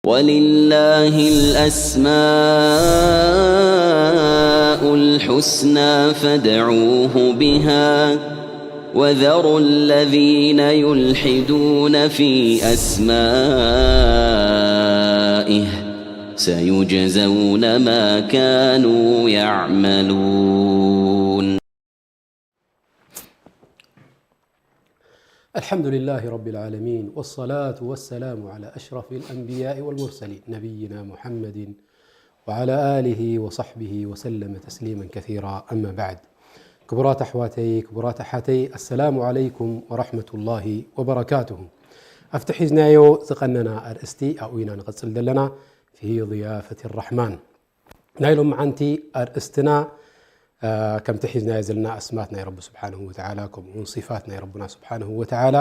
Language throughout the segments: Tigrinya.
ولله الأسماء الحسنى فادعوه بها وذروا الذين يلحدون في أسمائه سيجزون ما كانوا يعملون. الحمد لله رب العالمين، والصلاة والسلام على أشرف الأنبياء والمرسلين نبينا محمد وعلى آله وصحبه وسلم تسليما كثيرا. أما بعد. ክቡራት ኣሕዋተይ፣ ክቡራት ኣሓተይ፣ ኣሰላሙ ዓለይኩም ወራሕመቱላሂ ወበረካቱሁ። ኣብቲ ሒዝናዮ ዝቐነና ኣርእስቲ ኣብኡ ኢና ንቐጽል ዘለና፣ في ضيافة الرحمن። ናይ ሎምዓንቲ ኣርእስትና ከምቲ ሒዝናዮ ዘለና ኣስማት ናይ ረቢ ስብሓንሁ ወተዓላ ከምኡውን ሲፋት ናይ ረብና ስብሓንሁ ወተዓላ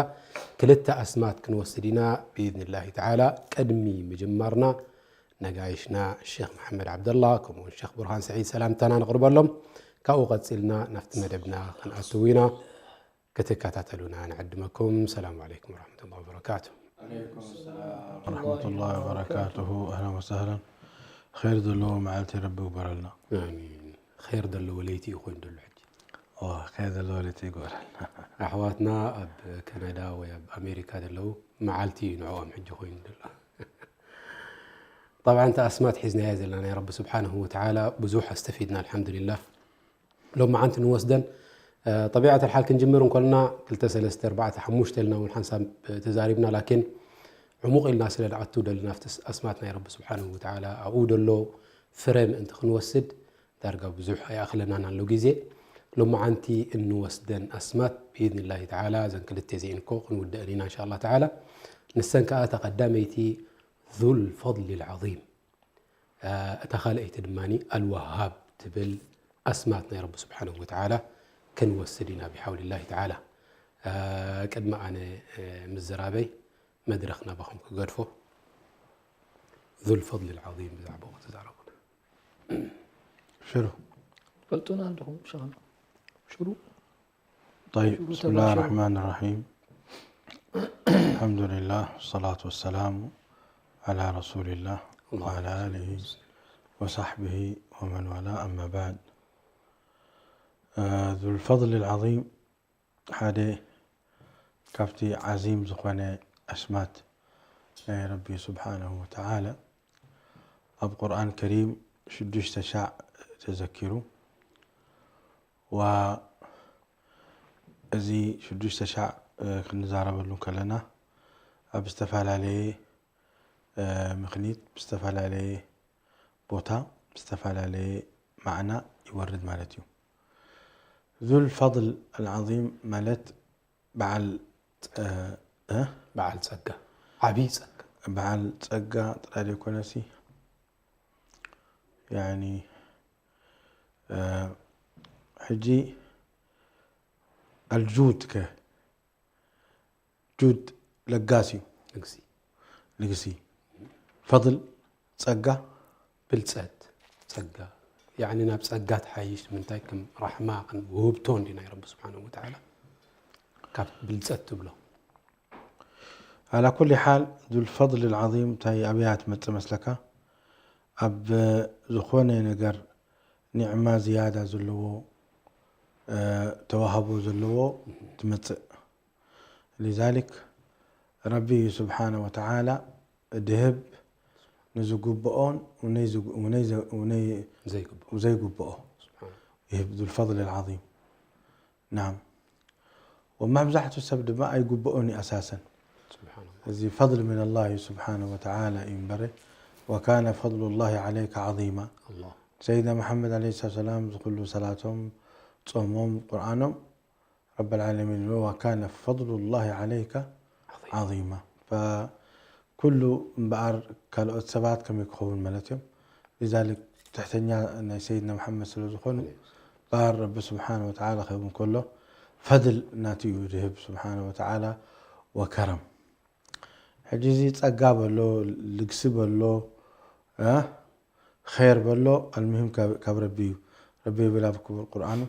ክልተ ኣስማት ክንወስድ ኢና ብኢዝንላሂ ተዓላ። ቅድሚ ምጅማርና ነጋይሽና ሼኽ መሓመድ ዓብደላ ከምኡውን ሼኽ ቡርሃን ስዒድ ሰላምታና ነቕርበሎም። ካብኡ ቀፂልና ናብቲ መደብና ክንኣትው ኢና። ክትከታተሉና ንዕድመኩም። ሰላም ዓለይኩም ወረሕመቱላሂ ወበረካቱ። ወረሕመቱላሂ ወበረካቱሁ። ኣህለን ወሰህለን። ኸይር ዘለዎ መዓልቲ ረቢ ይግበረልና። ኣሚን። ኸይር ዘለዎ ለይቲ እዩ ኮይኑ ዘሎ ሕጂ። ኸይር ዘለዎ ለይቲ ይግበረልና። ኣሕዋትና ኣብ ካናዳ ወይ ኣብ ኣሜሪካ ዘለዉ መዓልቲ እዩ ንዕኦም ሕጂ ኮይኑ ዘሎ። ጠብዓን እቲ ኣስማት ሒዝናዮ ዘለና ናይ ረቢ ስብሓንሁ ወተዓላ ብዙሕ ኣስተፊድና ኣልሓምዱሊላህ። ሎማዓንቲ ንወስደን ጠቢዓት ኣልሓል ክንጅምር እንኮልና ክልተ ሰለስተ ኣርባዕተ ሓሙሽተ ኢልና እውን ሓንሳብ ተዛሪብና ላኪን ዕሙቕ ኢልና ስለ ንኣቱ ደልና ኣብቲ ኣስማት ናይ ረቢ ስብሓንሁ ወተዓላ ኣብኡ ደሎ ፍረ ምእንቲ ክንወስድ ዳርጋ ብዙሕ ኣይኣኽለናን ኣሎ ግዜ። ሎማዓንቲ እንወስደን ኣስማት ብኢዝኒላሂ ተዓላ እዘን ክልተ እዚኤን እኮ ክንውድአን ኢና እንሻ ኣላህ ተዓላ። ንሰን ከኣ እታ ቀዳመይቲ ዙል ፈድሊ ልዓዚም እታ ካልኣይቲ ድማ ኣልወሃብ ትብል ኣስማት ናይ ረቢ ስብሓንሁ ወተዓላ ክንወስድ ኢና ብሓውልላሂ ተዓላ። ቅድሚ ኣነ ምዝራበይ መድረኽ ናባኹም ክገድፎ ዙል ፈድሊ ልዓዚም ብዛዕባኡ ክትዛረቡና። ሽሩ ፈልጡና ኣለኹም ሸኽና ሽሩ طيب بسم الله الرحمن الرحيم الحمد لله والصلاة والسلام على رسول الله وعلى آله وصحبه ومن والاه أما بعد ذو الفضل العظيم ሓደ ካብቲ ዓዚም ዝኾነ ኣስማት ናይ ረቢ ስብሓንሁ ወተዓላ ኣብ ቁርኣን ከሪም ሽዱሽተ ሻዕ ተዘኪሩ ዋ እዚ ሽዱሽተ ሻዕ ክንዛረበሉ ከለና ኣብ ዝተፈላለየ ምኽኒት ብዝተፈላለየ ቦታ ብዝተፈላለየ ማዕና ይወርድ ማለት እዩ። ዙል ፈضል ኣልዓዚም ማለት በዓል በዓል ጸጋ ዓብዪ ጸጋ በዓል ጸጋ ጥራይ ዘይኮነሲ ያኒ ሕጂ ኣልጁድ ከ ጁድ ለጋስ እዩ። ንግሲ ልግሲ ፈضል ጸጋ ብልጸት ጸጋ ያኒ ናብ ጸጋ ትሓይሽ ምንታይ ከም ራሕማ ከም ውህብቶ እንዲ ናይ ረቢ ስብሓንሁ ወተዓላ ካብ ብልጸት ትብሎ على كل حال ذو الفضل العظيم እንታይ ኣብያ ትመጽእ መስለካ ኣብ ዝኾነ ነገር ኒዕማ ዝያዳ ዘለዎ ተዋህቦ ዘለዎ ትመጽእ لذلك ረቢ ስብሓነ ወተዓላ ድህብ ንዝግብኦን ዘይግብኦ ይህብ ذو الفضل العظيم نعم ومብዛሕቱ ሰብ ድማ ኣይግብኦን እዩ ኣሳሰን እዚ فضل من الله سبحانه وتعالى እዩ እምበረ وكان فضل الله عليك عظيما ሰይድና መሓመድ عليه الصلاة والسلام ዝኩሉ ሰላቶም ጾሞም ቁርኣኖም رب العالمين وكان فضل الله عليك عظيما فኩሉ እምበኣር ካልኦት ሰባት ከመይ ክኸውን ማለት እዮም لذلك ትሕተኛ ናይ ሰይድና መሓመድ ስለ ዝኾኑ እምበኣር ረቢ ስብሓን ወተዓላ ክህብ እንከሎ ፈድል ናቱ እዩ ዝህብ ስብሓን ወተዓላ ወከረም ሕጂ እዚ ጸጋ በሎ ልግሲ በሎ ኸይር በሎ ኣልሙሂም ካብ ረቢ እዩ ረቢ ይብል ኣብ ክቡር ቁርኣኑ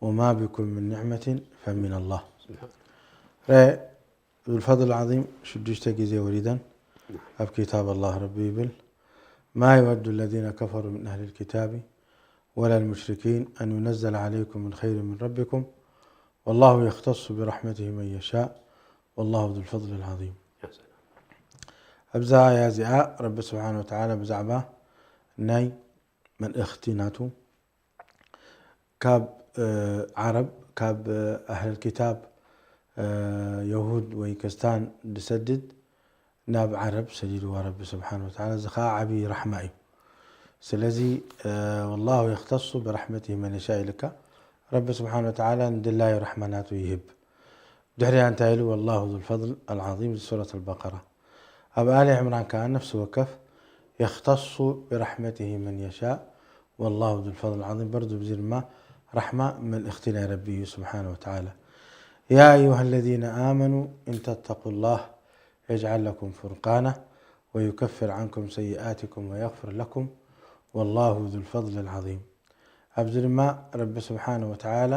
وما بكم من نعمة فمن الله ذو الفضل العظيم ሽዱሽተ ግዜ ወሪደን ኣብ ኪታብ ኣላህ ረቢ ይብል፣ ما يود الذين كفروا من أهل الكتاب ولا المشركين أن ينزل عليكم من خير من ربكم والله يختص برحمته من يشاء والله ذو الفضل العظيم። ኣብዛ ኣያ እዚኣ ረቢ ስብሓን ወተዓላ ብዛዕባ ናይ መልእኽቲ ናቱ ካብ ዓረብ፣ ካብ ኣህለል ኪታብ፣ የሁድ ወይ ክርስታን ዝሰድድ ናብ ዓረብ ሰዲድዋ ረቢ ስብሓን ወተዓላ። እዚ ኸዓ ዓብዪ ራሕማ እዩ። ስለዚ ወላሁ የኽተሱ ብራሕመቲሂ መን የሻእ ኢልካ፣ ረቢ ስብሓን ወተዓላ ንድላዩ ራሕማ ናቱ ይህብ። ድሕሪኣ እንታይ ኢሉ? ወላሁ ዙል ፈድል ኣልዓዚም፣ ሱረት ኣልበቀራ። ኣብ ኣሊ ዕምራን ከኣ ነፍሲ ወከፍ የኽተሱ ብራሕመቲሂ መን የሻእ ወላሁ ዙል ፈድል ዓዚም። በርዱ ብዚ ድማ ራሕማ መልእኽቲ ናይ ረቢ እዩ ስብሓነ ወተዓላ። ያ ኣዩሃ ለዚነ ኣመኑ ኢን ተተቁ ላህ የጅዓል ለኩም ፉርቃና ወዩከፍር ዓንኩም ሰይኣትኩም ወየግፍር ለኩም ወላሁ ዙል ፈድል ዓዚም። ኣብዚ ድማ ረቢ ስብሓነ ወተዓላ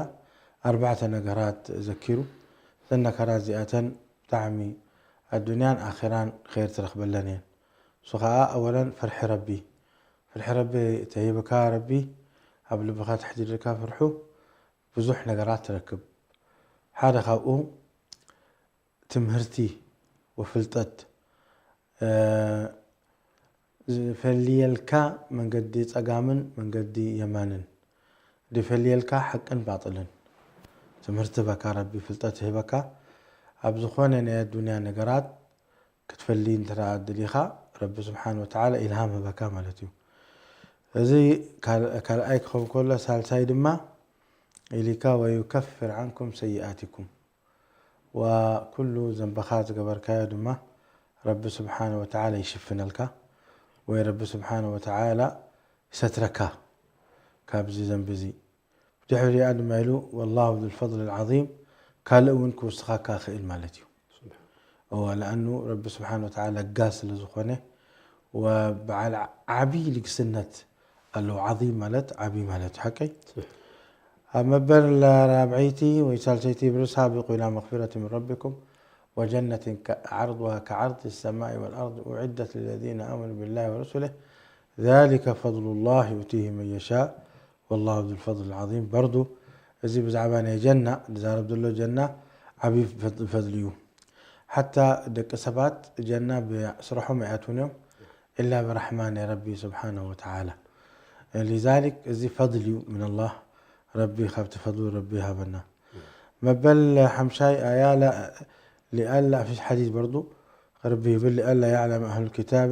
ኣርባዕተ ነገራት ዘኪሩ። እዘን ነገራት እዚኣተን ብጣዕሚ ኣዱንያን ኣኼራን ኸይር ትረኽበለን እየን። እሱ ኸዓ ኣወለን ፍርሒ ረቢ። ፍርሒ ረቢ ተሂብካ፣ ረቢ ኣብ ልብኻ ተሕዲርካ ፍርሑ፣ ብዙሕ ነገራት ትረክብ። ሓደ ካብኡ ትምህርቲ ወፍልጠት፣ እ፣ ዝፈልየልካ መንገዲ ጸጋምን መንገዲ የማንን፣ ዝፈልየልካ ሓቅን ባጥልን። ትምህርቲ ህበካ ረቢ፣ ፍልጠት ህበካ። ኣብ ዝኾነ ናይ ኣዱንያ ነገራት ክትፈሊ እንተ ደኣ ደሊኻ፣ ረቢ ስብሓን ወተዓላ ኢልሃም ህበካ ማለት እዩ። እዚ ካል-፣ ካልኣይ ክኸውን ከሎ፣ ሳልሳይ ድማ ኢሊካ፣ ወዩከፍር ዓንኩም ሰይኣቲኩም፣ ወኩሉ ዘንበኻ ዝገበርካዮ ድማ ረቢ ስብሓነ ወተዓላ ይሽፍነልካ፣ ወይ ረቢ ስብሓነ ወተዓላ ይሰትረካ ካብዚ ዘንቢ እዚ። ብድሕሪኣ ድማ ኢሉ፣ ወላሁ ዙል ፈድል ዓዚም፣ ካልእ እውን ክውስኻካ ክእል ማለት እዩ። እወ፣ ለኣኑ ረቢ ስብሓን ወተዓላ ለጋስ ስለ ዝኾነ፣ ወበዓል ዓብዪ ልግስነት ኣለዎ። ዓዚም ማለት ዓብዪ ማለት እዩ። ሓቀይ? ኣብ መበል ራብዐይቲ ወይ ሳልሰይቲ ይብሉ፣ ሳቢቁ ኢላ መግፊረት ምን ረቢኩም ወጀነትን ዓርዱሃ ከዓርድ ሰማኢ ወልኣርድ ኡዒደት ልለዚነ ኣመኑ ቢላሂ ወረሱሊህ ዛሊከ ፈድሉላህ ዩእቲሂ መን የሻእ ወላሁ ዙል ፈድል ዓዚም። በርዱ፣ እዚ ብዛዕባ ናይ ጀና ዝዛረብ ዘሎ፣ ጀና ዓብዪ ፈድ-፣ ፈድሊ እዩ። ሓታ ደቂ ሰባት ጀና ብስርሖም ኣይኣትዉን እዮም፣ ኢላ ብራሕማ ናይ ረቢ ስብሓነሁ ወተዓላ። ሊዛሊክ፣ እዚ ፈድል እዩ ምንላህ፣ ረቢ ካብቲ ፈድሉ ረቢ ይሃበና። መበል ሓምሻይ ኣያ፣ ላ-፣ ሊኣላ፣ ፊ ሓዲስ በርዱ፣ ረቢ ይብል፣ ሊኣላ የዕለም ኣህሉል ኪታቢ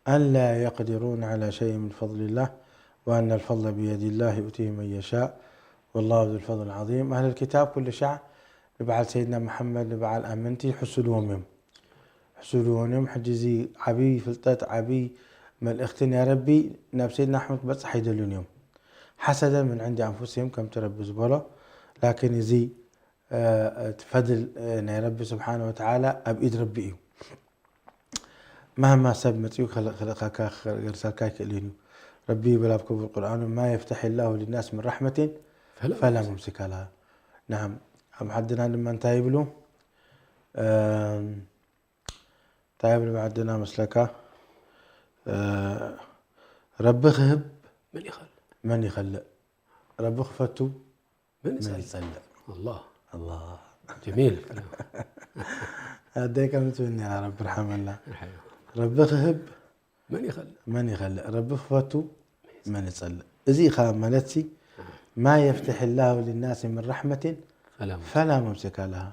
ኣን ላ የቅዲሩን ዓላ ሸይእ ምን ፈድሊላህ ወኣነል ፈድለ ብየዲላህ ዩእቲሂ መን የሻእ ወላሁ ዙል ፈድል ዓዚም። ኣህለል ኪታብ ኩሉ ሻዕ ንበዓል ሰይድና መሓመድ፣ ንበዓል ኣመንቲ ይሕስድዎም እዮም። ሕሱድዎን እዮም። ሕጂ እዚ ዓብዪ ፍልጠት፣ ዓብዪ መልእኽቲ ናይ ረቢ ናብ ሰይድና ኣሕመድ ክበጽሕ ኣይደልዩን እዮም። ሓሰደ ምን ዕንዲ ኣንፉሲሂም ከምቲ ረቢ ዝበሎ። ላኪን እዚ፣ እ፣ እቲ ፈድል፣ እ፣ ናይ ረቢ ስብሓነ ወተዓላ ኣብ ኢድ ረቢ እዩ። መሃማ ሰብ መጺኡ ክል-፣ ክልእኸካ፣ ክገርሰልካ ኣይክእልን እዩ። ረቢ ይብል ኣብ ክቡር ቁርኣኑ፣ ማ የፍተሒ ላሁ ሊናስ ምን ራሕመቲን ፈላ ፈላ ሙምሲከ ለሃ። ናዓም፣ ኣብ ዓድና ድማ እንታይ ይብሉ? እም፣ እንታይ ይብል ብዓድና መስለካ? እ፣ ረቢ ክህብ መን ይኸልእ? መን ይኸልእ? ረቢ ክፈቱ መን መን ይጸልእ? ይጸልእ? ኣላህ። ኣላህ። ጀሚል። ኣደይ ከም ትብል ነራ፣ ረቢ ርሓመላ። ርሓመላ። ረቢ ክህብ መን ይኸልእ? መን ይኸልእ? ረቢ ክፈቱ መን ይጸልእ? እዚ ኢኻ ማለትሲ፣ ማ የፍትሕ ላሁ ሊናሲ ምን ራሕመቲን ፈላ ሙምሲክ። ፈላ ሙምሲከ ለሃ።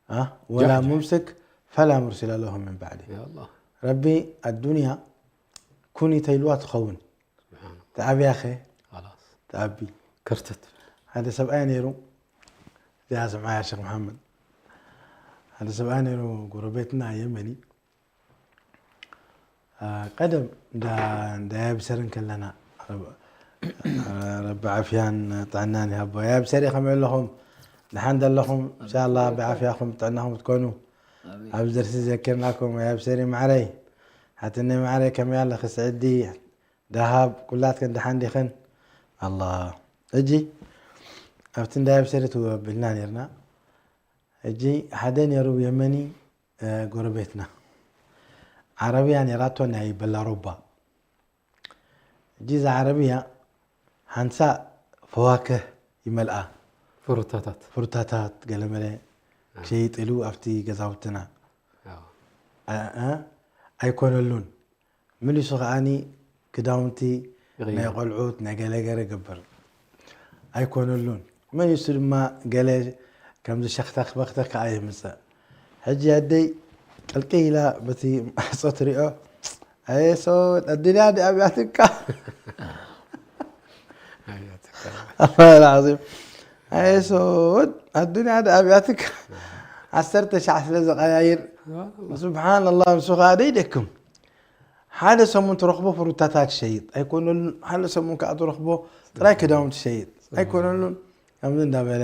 አ? ወላ ጃሕ፣ ጃሕ። ሙምሲክ ፈላ ሙርሲለ ለሁ ምን ባዕዲ። ያ ኣላህ። ረቢ ኣዱንያ ኩኒ ተይልዋ ትኸውን። ስብሓን። ተዓብያኸ? ኸላስ። ተዓቢ። ከርተት። ሓደ ሰብኣይ ነይሩ፣ እዚኣ ስምዓያ ሸኽ መሓመድ። ሓደ ሰብኣይ ነይሩ፣ ጎረቤትና የመኒ። አ፣ ቀደም እንዳ፣ እንዳ ያብሰር እንከለና፣ ረብ-፣ ረቢ ዓፍያን ጥዕናን ይሃቦ። ያብሰሪ ከመይ ኣለኹም? ደሓን ደለኹም? እንሻላ ብዓፍያኹም ጥዕናኹም ትኮኑ። ኣሜን። ኣብዚ ደርሲ ዘኪርናኩም፣ ያብሰሪ ማዕረይ። ሓትነይ ማዕረይ ከመይ ኣለኺ? ስዕዲ፣ ደሃብ፣ ኩላትክን ደሓን ዲኽን? ኣላ። ሕጂ ኣብቲ እንዳ ያብሰሪ ትወብልና ነርና። ሕጂ ሓደ ነይሩ የመኒ፣ እ፣ ጎረቤትና። ዓረብያ ነይራቶ ናይ በላሮባ። ሕጂ እዛ ዓረብያ ሓንሳ ፈዋክህ ይመልኣ። ፍሩታታት። ፍሩታታት ገለመለ ክሸይጥ ኢሉ ኣብቲ ገዛውትና። ኣዎ። ኣ-፣ ኣ-፣ ኣይኮነሉን። መሊሱ ከዓኒ ክዳውንቲ ይቕይር። ናይ ቆልዑት፣ ናይ ገለ ገለ ይገብር። ኣይኮነሉን። መሊሱ ድማ ገለ ከምዚ ሸኽተኽ በኽተኽ ከኣ የምጽእ። ሕጂ ኣደይ ቅልቅይ ኢላ በቲ ማዕጾ ትሪኦ፣ "ኣየ ሶድ፣ ኣዱንያ ድኣ ኣብያትካ?" ኣብያትካ። ኣላህ ኣልዓዚም። "ኣየ ሶድ፣ ኣዱንያ ድኣ ኣብያትካ?" ዓሰርተ ሻዕ ስለ ዘቐያይር፣ ሱብሓነላህ፣ ንሱ ከኣ ደይደክም። ሓደ ሰሙን ትረኽቦ ፍሩታታት ሸይጥ ኣይኮነሉን፣ ሓደ ሰሙን ከኣ ትረኽቦ ጥራይ ክዳውንቲ ሸይጥ ኣይኮነሉን። ከምዚ እንዳበለ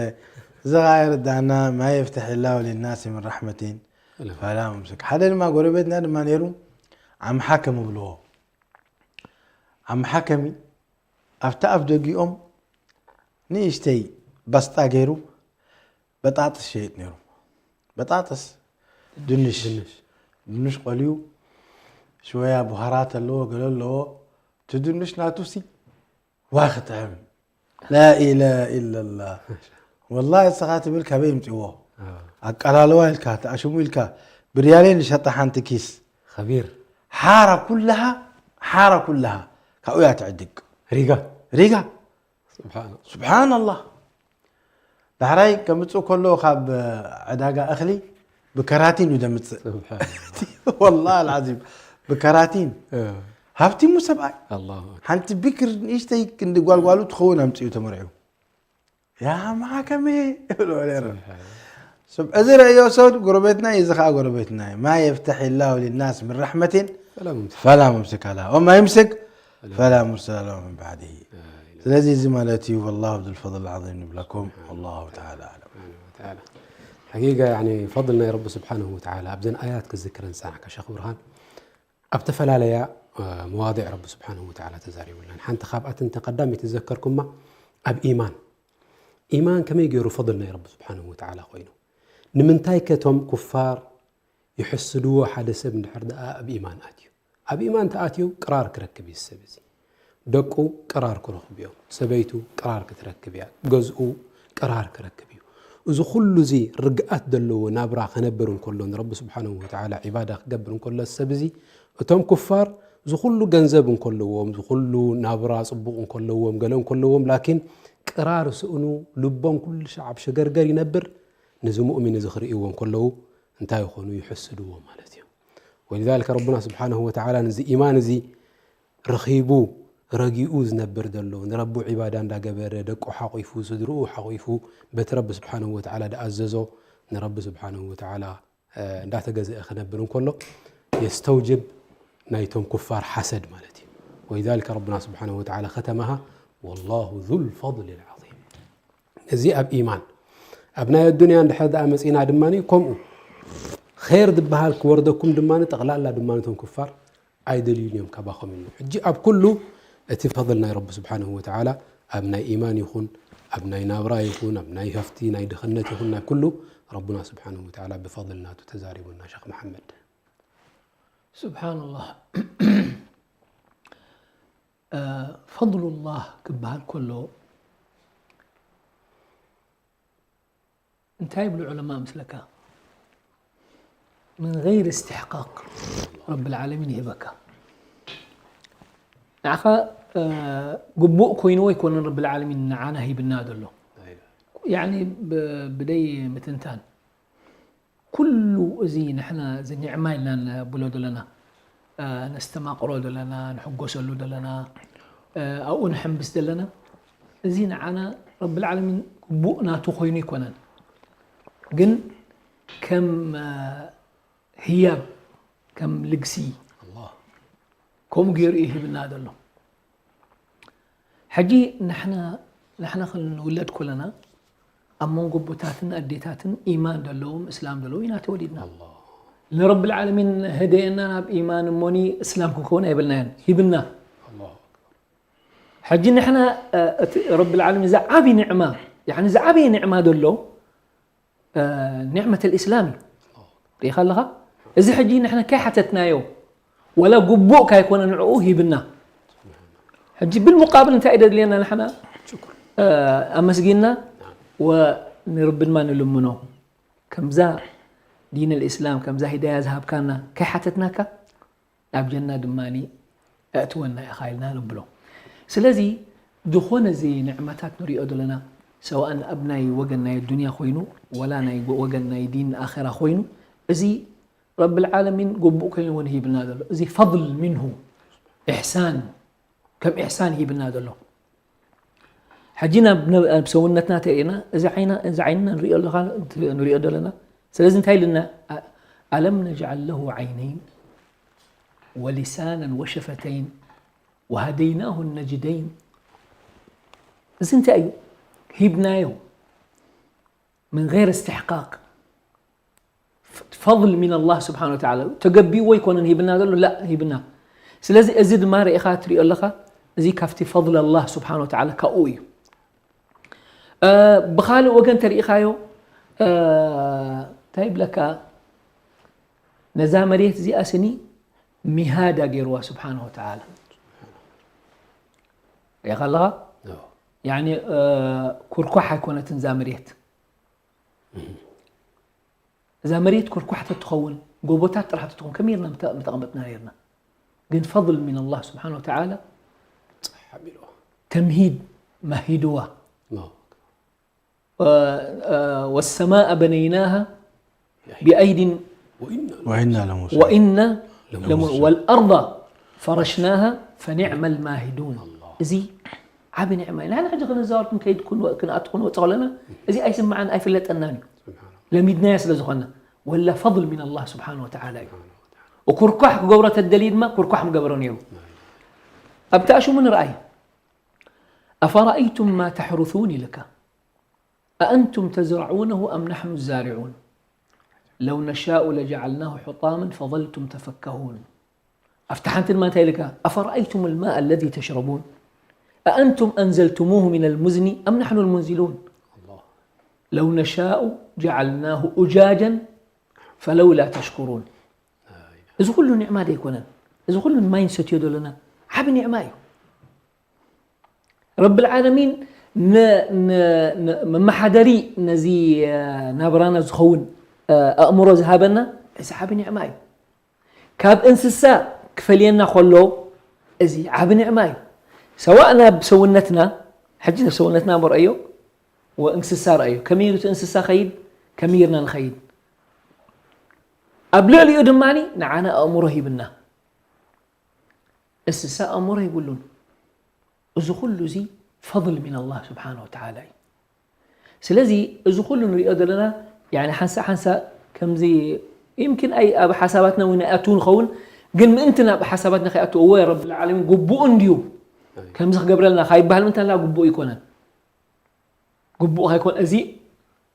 ዝቓየር ዳና፣ "ማ የፍተሕ ላሁ ሊናሲ ምን ረሕመቲን ፈላ ሙምሲክ." ሓደ ድማ ጎረቤትና ድማ ነይሩ፣ ዓም ሓከም ይብልዎ። ዓም ሓከሚ ኣብቲ ኣፍ ደጊኦም ንእሽተይ ባስጣ ገይሩ በጣጥስ ሸይጥ ነይሩ። በጣጥስ፣ ድንሽ። ድንሽ። ድንሽ ቆልዩ፣ ሽወያ ቡሃራት ኣለዎ፣ ገለ ኣለዎ። እቲ ድንሽ ናቱ ሲ ዋ ክጥዕም። ላኢላሃ ኢለላህ። ወላሂ እስኻ ትብል ካበይ ይምፅዎ? ኣዎ። ኣቀላልዋ ኢልካ፣ ተኣሽሙ ኢልካ፣ ብርያሌ ንሸጣ ሓንቲ ኪስ። ኸቢር። ሓራ ኩላሃ፣ ሓራ ኩላሃ ካብኡ እያ ትዕድግ። ሪጋ። ሪጋ። ሱብሓነ-፣ ሱብሓነላህ። ዳሕራይ ከምጽእ ከሎ ካብ ዕዳጋ እኽሊ ብከራቲን እዩ ዘምጽእ። ሱብሓነላህ። ወላሂ ኣልዓዚም ብከራቲን። እ። ሃብቲሙ ሰብኣይ። ኣላሁ ኣክበር። ሓንቲ ቢክር ንእሽተይ ክንዲ ጓልጓሉ ትኸውን ኣምጽኡ ተመርዒው። ያ ማሓከመ ይብሎ ነይሩ። ሱብሓነላህ። ስብ-፣ እዚ ረእዮ ሰው ጎረቤትና እዩ፣ እዚ ኸዓ ጎረቤትና እዩ። ማ የፍተሕ ላሁ ሊናስ ምን ረሕመቲን ፈላ ሙምሲክ። ፈላ ሙምሲከ ለሃ ወማ ዩምሲክ ፈላ ሙርሲለ ለሁ ምን ባዕዲሂ። ላ ኢላሃ። ስለዚ እዚ ማለት እዩ፣ ወላሁ ዙል ፈድል ዓዚም ንብለኩም። ሱብሓነሁ ወላሁ ተዓላ ኣዕለም። ሱብሓነሁ ወተዓላ። ሓቂቃ፣ ያኒ፣ ፈድል ናይ ረቢ ስብሓነሁ ወተዓላ ኣብዘን ኣያት ክዝክረን ዝጸናሕካ ሸኽ ብርሃን፣ ኣብ ተፈላለያ፣ እ፣ መዋዲዕ ረቢ ስብሓነሁ ወተዓላ ተዛሪቡልና። ሓንቲ ካብኣተን እተን ቀዳመይቲ ዝዘከርኩማ ኣብ ኢማን። ኢማን ከመይ ገይሩ ፈድል ናይ ረቢ ስብሓነሁ ወተዓላ ኮይኑ? ንምንታይ ከ እቶም ኩፋር ይሕስድዎ ሓደ ሰብ እንድሕር ደኣ ኣብ ኢማን ኣትዩ። ኣብ ኢማን ተኣትዩ ቅራር ክረክብ እዩ ሰብ እዚ። ደቁ ቅራር ክረኽቡ እዮም። ሰበይቱ ቅራር ክትረክብ እያ። ገዝኡ ቅራር ክረክብ እዩ። እዚ ኩሉ እዚ ርግኣት ዘለዎ ናብራ ክነብር እንከሎ፣ ንረቢ ስብሓነሁ ወተዓላ ዒባዳ ክገብር እንከሎ ሰብ እዚ፣ እቶም ኩፋር እዚ ኩሉ ገንዘብ እንከለዎም፣ እዚ ኩሉ ናብራ ጽቡቕ እንከለዎም፣ ገለ እንከለዎም፣ ላኪን ቅራር ስእኑ፣ ልቦም ኩሉ ሻዕ ኣብ ሸገርገር ይነብር። ነዚ ሙእሚን እዚ ክርእይዎ እንከለዉ እንታይ ይኾኑ? ይሕስድዎ ማለት እዩ። ወሊዛሊከ ረቡና ስብሓነሁ ወተዓላ ነዚ ኢማን እዚ ረኺቡ፣ ረጊኡ ዝነብር ዘሎ፣ ንረቡ ዒባዳ እንዳገበረ፣ ደቁ ሓቂፉ፣ ስድርኡ ሓቂፉ፣ በቲ ረቢ ስብሓነሁ ወተዓላ ድኣዘዞ፣ ንረቢ ስብሓነሁ ወተዓላ፣ እ፣ እንዳተገዝአ ክነብር እንከሎ፣ የስተውጅብ ናይቶም ኩፋር ሓሰድ ማለት እዩ። ወሊዛሊከ ረቡና ስብሓነሁ ወተዓላ ከተመሃ፣ ወላሁ ዙል ፈድሊል ዓዚም። እዚ ኣብ ኢማን። ኣብ ናይ ኣዱንያ እንድሕር ደኣ መጺና ድማ ከምኡ። ኸይር ዝበሃል ክወርደኩም ድማ ጠቕላላ ድማ ነቶም ኩፋር ኣይደልዩን እዮም ካባኹም ኢሉ። ሕጂ ኣብ ኩሉ እቲ ፈድል ናይ ረቢ ስብሓነሁ ወተዓላ ኣብ ናይ ኢማን ይኹን፣ ኣብ ናይ ናብራ ይኹን፣ ኣብ ናይ ሃፍቲ፣ ናይ ድኽነት ይኹን፣ ናይ ኩሉ ረቡና ስብሓነሁ ወተዓላ ብፈድል ናቱ ተዛሪቡና ሸኽ መሓመድ። ስብሓንላህ። እ፣ ፈድሉላህ ክበሃል ከሎ እንታይ ይብሉ ዑለማ ምስለካ? ምን ገይሪ እስትሕቃቅ ረብል ዓለሚን ይህበካ። ንዓኻ፣ እ፣ ግቡእ ኮይንዎ ኣይኮነን ረብል ዓለሚን ንዓና ሂብና ዘሎ። ያዕኒ ብ-፣ ብደይ ምትንታን። ኩሉ እዚ ንሕና እዚ ኒዕማ ኢልና ነብሎ ዘለና፣ እ፣ ነስተማቕሮ ዘለና፣ ንሕጎሰሉ ዘለና፣ እ፣ ኣብኡ ንሕምብስ ዘለና፣ እዚ ንዓና ረብል ዓለሚን ግቡእ ናቱ ኮይኑ ኣይኮነን። ግን ከም፣ እ፣ ህያብ፣ ከም ልግሲ፣ ኣላህ። ከምኡ ገይሩ እዩ ሂብና ዘሎ። ሕጂ ንሕና፣ ንሕና ክንውለድ ከለና ኣብ መንጎ ኣቦታትን ኣዴታትን ኢማን ዘለዎም፣ እስላም ዘለዎም ኢና ተወሊድና። ኣላህ። ንረብል ዓለሚን ህደየና ናብ ኢማን እሞኒ እስላም ክንከውን ኣይበልናዮን፣ ሂብና። ኣላህ። ሕጂ ንሕና፣ እ፣ እቲ ረብል ዓለሚን ዝዓቢ ኒዕማ፣ ያዕኒ ዝዓበየ ኒዕማ ዘሎ፣ እ፣ ኒዕመት ልእስላም እዩ። ርኢኻ ኣለኻ? እዚ ሕጂ ንሕና ከይሓተትናዮ፣ ወላ ግቡእ ካይኮነ ንዕኡ ሂብና። ሕጂ ብልሙቃብል እንታይ እዩ ደድልየና ንሕና? ኣመስጊንና ወንርቢ ድማ ንልምኖ። ከምዛ ዲን ልእስላም፣ ከምዛ ሂዳያ ዝሃብካና ከይሓተትናካ፣ ናብ ጀና ድማ ኣእትወና ኢኻ ኢልና ንብሎ። ስለዚ ዝኾነ እዚ ንዕመታት ንሪኦ ዘለና፣ ሰዋእን ኣብ ናይ ወገን ናይ ዱንያ ኮይኑ፣ ወላ ናይ ወገን ናይ ዲን ኣኸራ ኮይኑ፣ እዚ ረብል ዓለሚን ግቡእ ኮይኑ እውን ሂብና ዘሎ። እዚ ፈضል ምንሁ፣ ኢሕሳን፣ ከም ኢሕሳን ሂብና ዘሎ። ሕጂ ናብ፣ ናብ ሰውነትና ተርእና፣ እዚ ዓይና፣ እዚ ዓይንና ንሪኦ ኣለኻ፣ ንሪኦ ዘለና። ስለዚ እንታይ ኢልና? ኣለም ነጅዓል ለሁ ዓይነይን ወሊሳናን ወሸፈተይን ወሃደይናሁ ነጅደይን። እዚ እንታይ እዩ? ሂብናዮ። ምን ገይር እስትሕቃቅ። ፈضል ሚን ኣላህ ስብሓን ወተዓላ። ተገቢዎ ኣይኮነን ሂብና ዘሎ፣ ላ ሂብና። ስለዚ እዚ ድማ ርኢኻ ትሪኦ ኣለኻ፣ እዚ ካብቲ ፈضል ኣላህ ስብሓን ወተዓላ ካብኡ እዩ። ብኻልእ ወገን ተሪኢኻዮ፣ እንታይ ይብለካ፣ ነዛ መሬት እዚኣ ስኒ ሚሃዳ ገይርዋ ስብሓን ወተዓላ። ርኢኻ ኣለኻ? ያኒ ኩርኳሕ ኣይኮነትን እዛ መሬት። እዛ መሬት ኩርኳሕ ተትኸውን፣ ጎቦታት ጥራሕ ተትኸውን፣ ከመይ ርና ምተቐመጥና ነርና። ግን ፈضል ሚን ኣላህ ስብሓን ወተዓላ ተምሂድ መሂድዋ። ወሰማእ በነይናሃ ብኣይዲን ወኢና ለሙሲዑን። ወኢና ለሙሲዑን። ወልኣርض ፈረሽናሃ ፈኒዕመል ማሂዱን። እዚ ዓቢ ኒዕማ እዩ። ንሕና ሕጂ ክንዛወር ክንከይድ ክንወ-፣ ክንኣቱ ክንወጽእ ከለና እዚ ኣይስምዓን ኣይፍለጠናን እዩ። ለሚድናዮ ስለ ዝኾንና። ወላ ፈضል ሚን ኣላህ ስብሓን ወተዓላ እዩ። ኩርኳሕ ክገብሮ ተደልዩ ድማ ኩርኳሕ ምገበሮ ነይሩ። ኣብቲ ኣሽሙ ንርኣይ። ኣፈረኣይቱም ማ ተሕሩሱን ኢልካ። ኣኣንቱም ተዝረዑነሁ ኣም ናሕኑ ዛሪዑን። ለው ነሻኡ ለጀዓልናሁ ሑጣመን ፈظልቱም ተፈከሁን። ኣብቲ ሓንቲ ድማ እንታይ ኢልካ? ኣፈረኣይቱም ልማእ ኣለዚ ተሽረቡን ኣኣንቱም ኣንዘልቱሙሁ ሚን ልሙዝኒ ኣም ናሕኑ ልሙንዚሉን። ለው ነሻኡ ጀዓልናሁ ኡጃጀን ፈለውላ ተሽኩሩን። እዚ ኩሉ ኒዕማ ዶ ኣይኮነን? እዚ ኩሉ ማይ ንሰትዮ ዘለና ዓቢ ኒዕማ እዩ። ረብል ዓለሚን ን-፣ ን-፣ ን-፣ መመሓደሪ ነዚ፣ እ፣ ናብራና ዝኸውን፣ እ፣ ኣእምሮ ዝሃበና፣ እዚ ዓቢ ኒዕማ እዩ። ካብ እንስሳ ክፈልየና ከሎ፣ እዚ ዓቢ ኒዕማ እዩ። ሰዋእ ናብ ሰውነትና፣ ሕጂ ናብ ሰውነትና እሞ ረኣዮ፣ ወእንስሳ ረኣዮ። ከመይ ኢሉ እቲ እንስሳ ኸይድ፣ ከመይ ጌርና ንኸይድ። ኣብ ልዕሊኡ ድማ ንዓና ኣእምሮ ሂብና። እንስሳ ኣእምሮ የብሉን። እዚ ኩሉ እዚ ፈضል ሚን ኣላህ ስብሓነ ወተዓላ እዩ። ስለዚ እዚ ኩሉ ንሪኦ ዘለና፣ ያኒ ሓንሳእ ሓንሳእ ከምዚ ይምኪን ኣይ-፣ ኣብ ሓሳባትና እውን ኣይኣትው ንኸውን፣ ግን ምእንቲ ናብ ሓሳባትና ከይኣትው፣ እወ ረብል ዓለሚን ግቡኡ እንድዩ ከምዚ ክገብረልና ካይበሃል ምእንቲ ኣላ ግቡእ ኣይኮነን። ግቡእ ኣይኮን፣ እዚ፣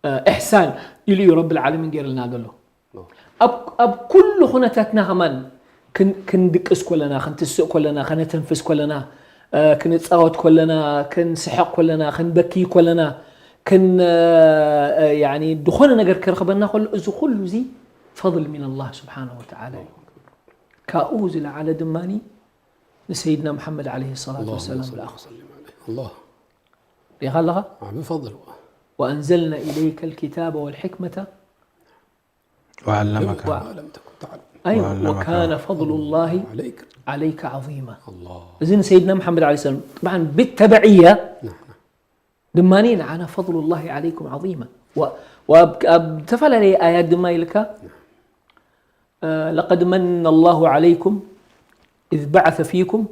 እ፣ ኢሕሳን ኢሉ እዩ ረብል ዓለሚን ገይርልና ዘሎ። ኣብ፣ ኣብ ኩሉ ኩነታትና ከማን ክን-፣ ክንድቅስ ኮለና፣ ክንትስእ ኮለና፣ ከነተንፍስ ኮለና፣ እ፣ ክንጻወት ኮለና፣ ክንስሕቕ ኮለና፣ ክንበኪ ኮለና፣ ክን-፣ እ፣ እ፣ ያኒ ድኾነ ነገር ክረኽበና ከሎ፣ እዚ ኩሉ እዚ ፈضል ሚን ኣላህ ስብሓነሁ ወተዓላ እዩ። ካብኡ ዝለዓለ ድማኒ ንሰይድና ሙሓመድ ዓለይሂ ሰላቱ ኣላሁመ ወሰላም ሰሊ ለኣኹ። ወሰሊም ዓለይህ። ኣላህ። ሪኢኻ ኣለኻ? ዓቢ ፈضል። ወኣንዘልና ኢለይከ ልኪታበ ወልሕክመተ ወዓለመካ። ማ ለም ተኩን ተዕለም። ኣይወ፣ ወዓለመካ። ወካነ ፈضሉላሂ ዓለይከ። ዓለይከ ዓዚማ። ኣላህ። እዚ ንሰይድና መሓመድ ዓለይሂ ሰላም፣ ጥብዓን ብተበዕያ ናዓም። ድማኒ ንዓና ፈضሉላሂ ዓለይኩም ዓዚማ። ወ-፣ ወኣብ፣ ኣብ ዝተፈላለየ ኣያት ድማ ኢልካ፣ እ፣ ለቀድ መነ ኣላሁ ዓለይኩም ኢዝ በዓሰ ፊኩም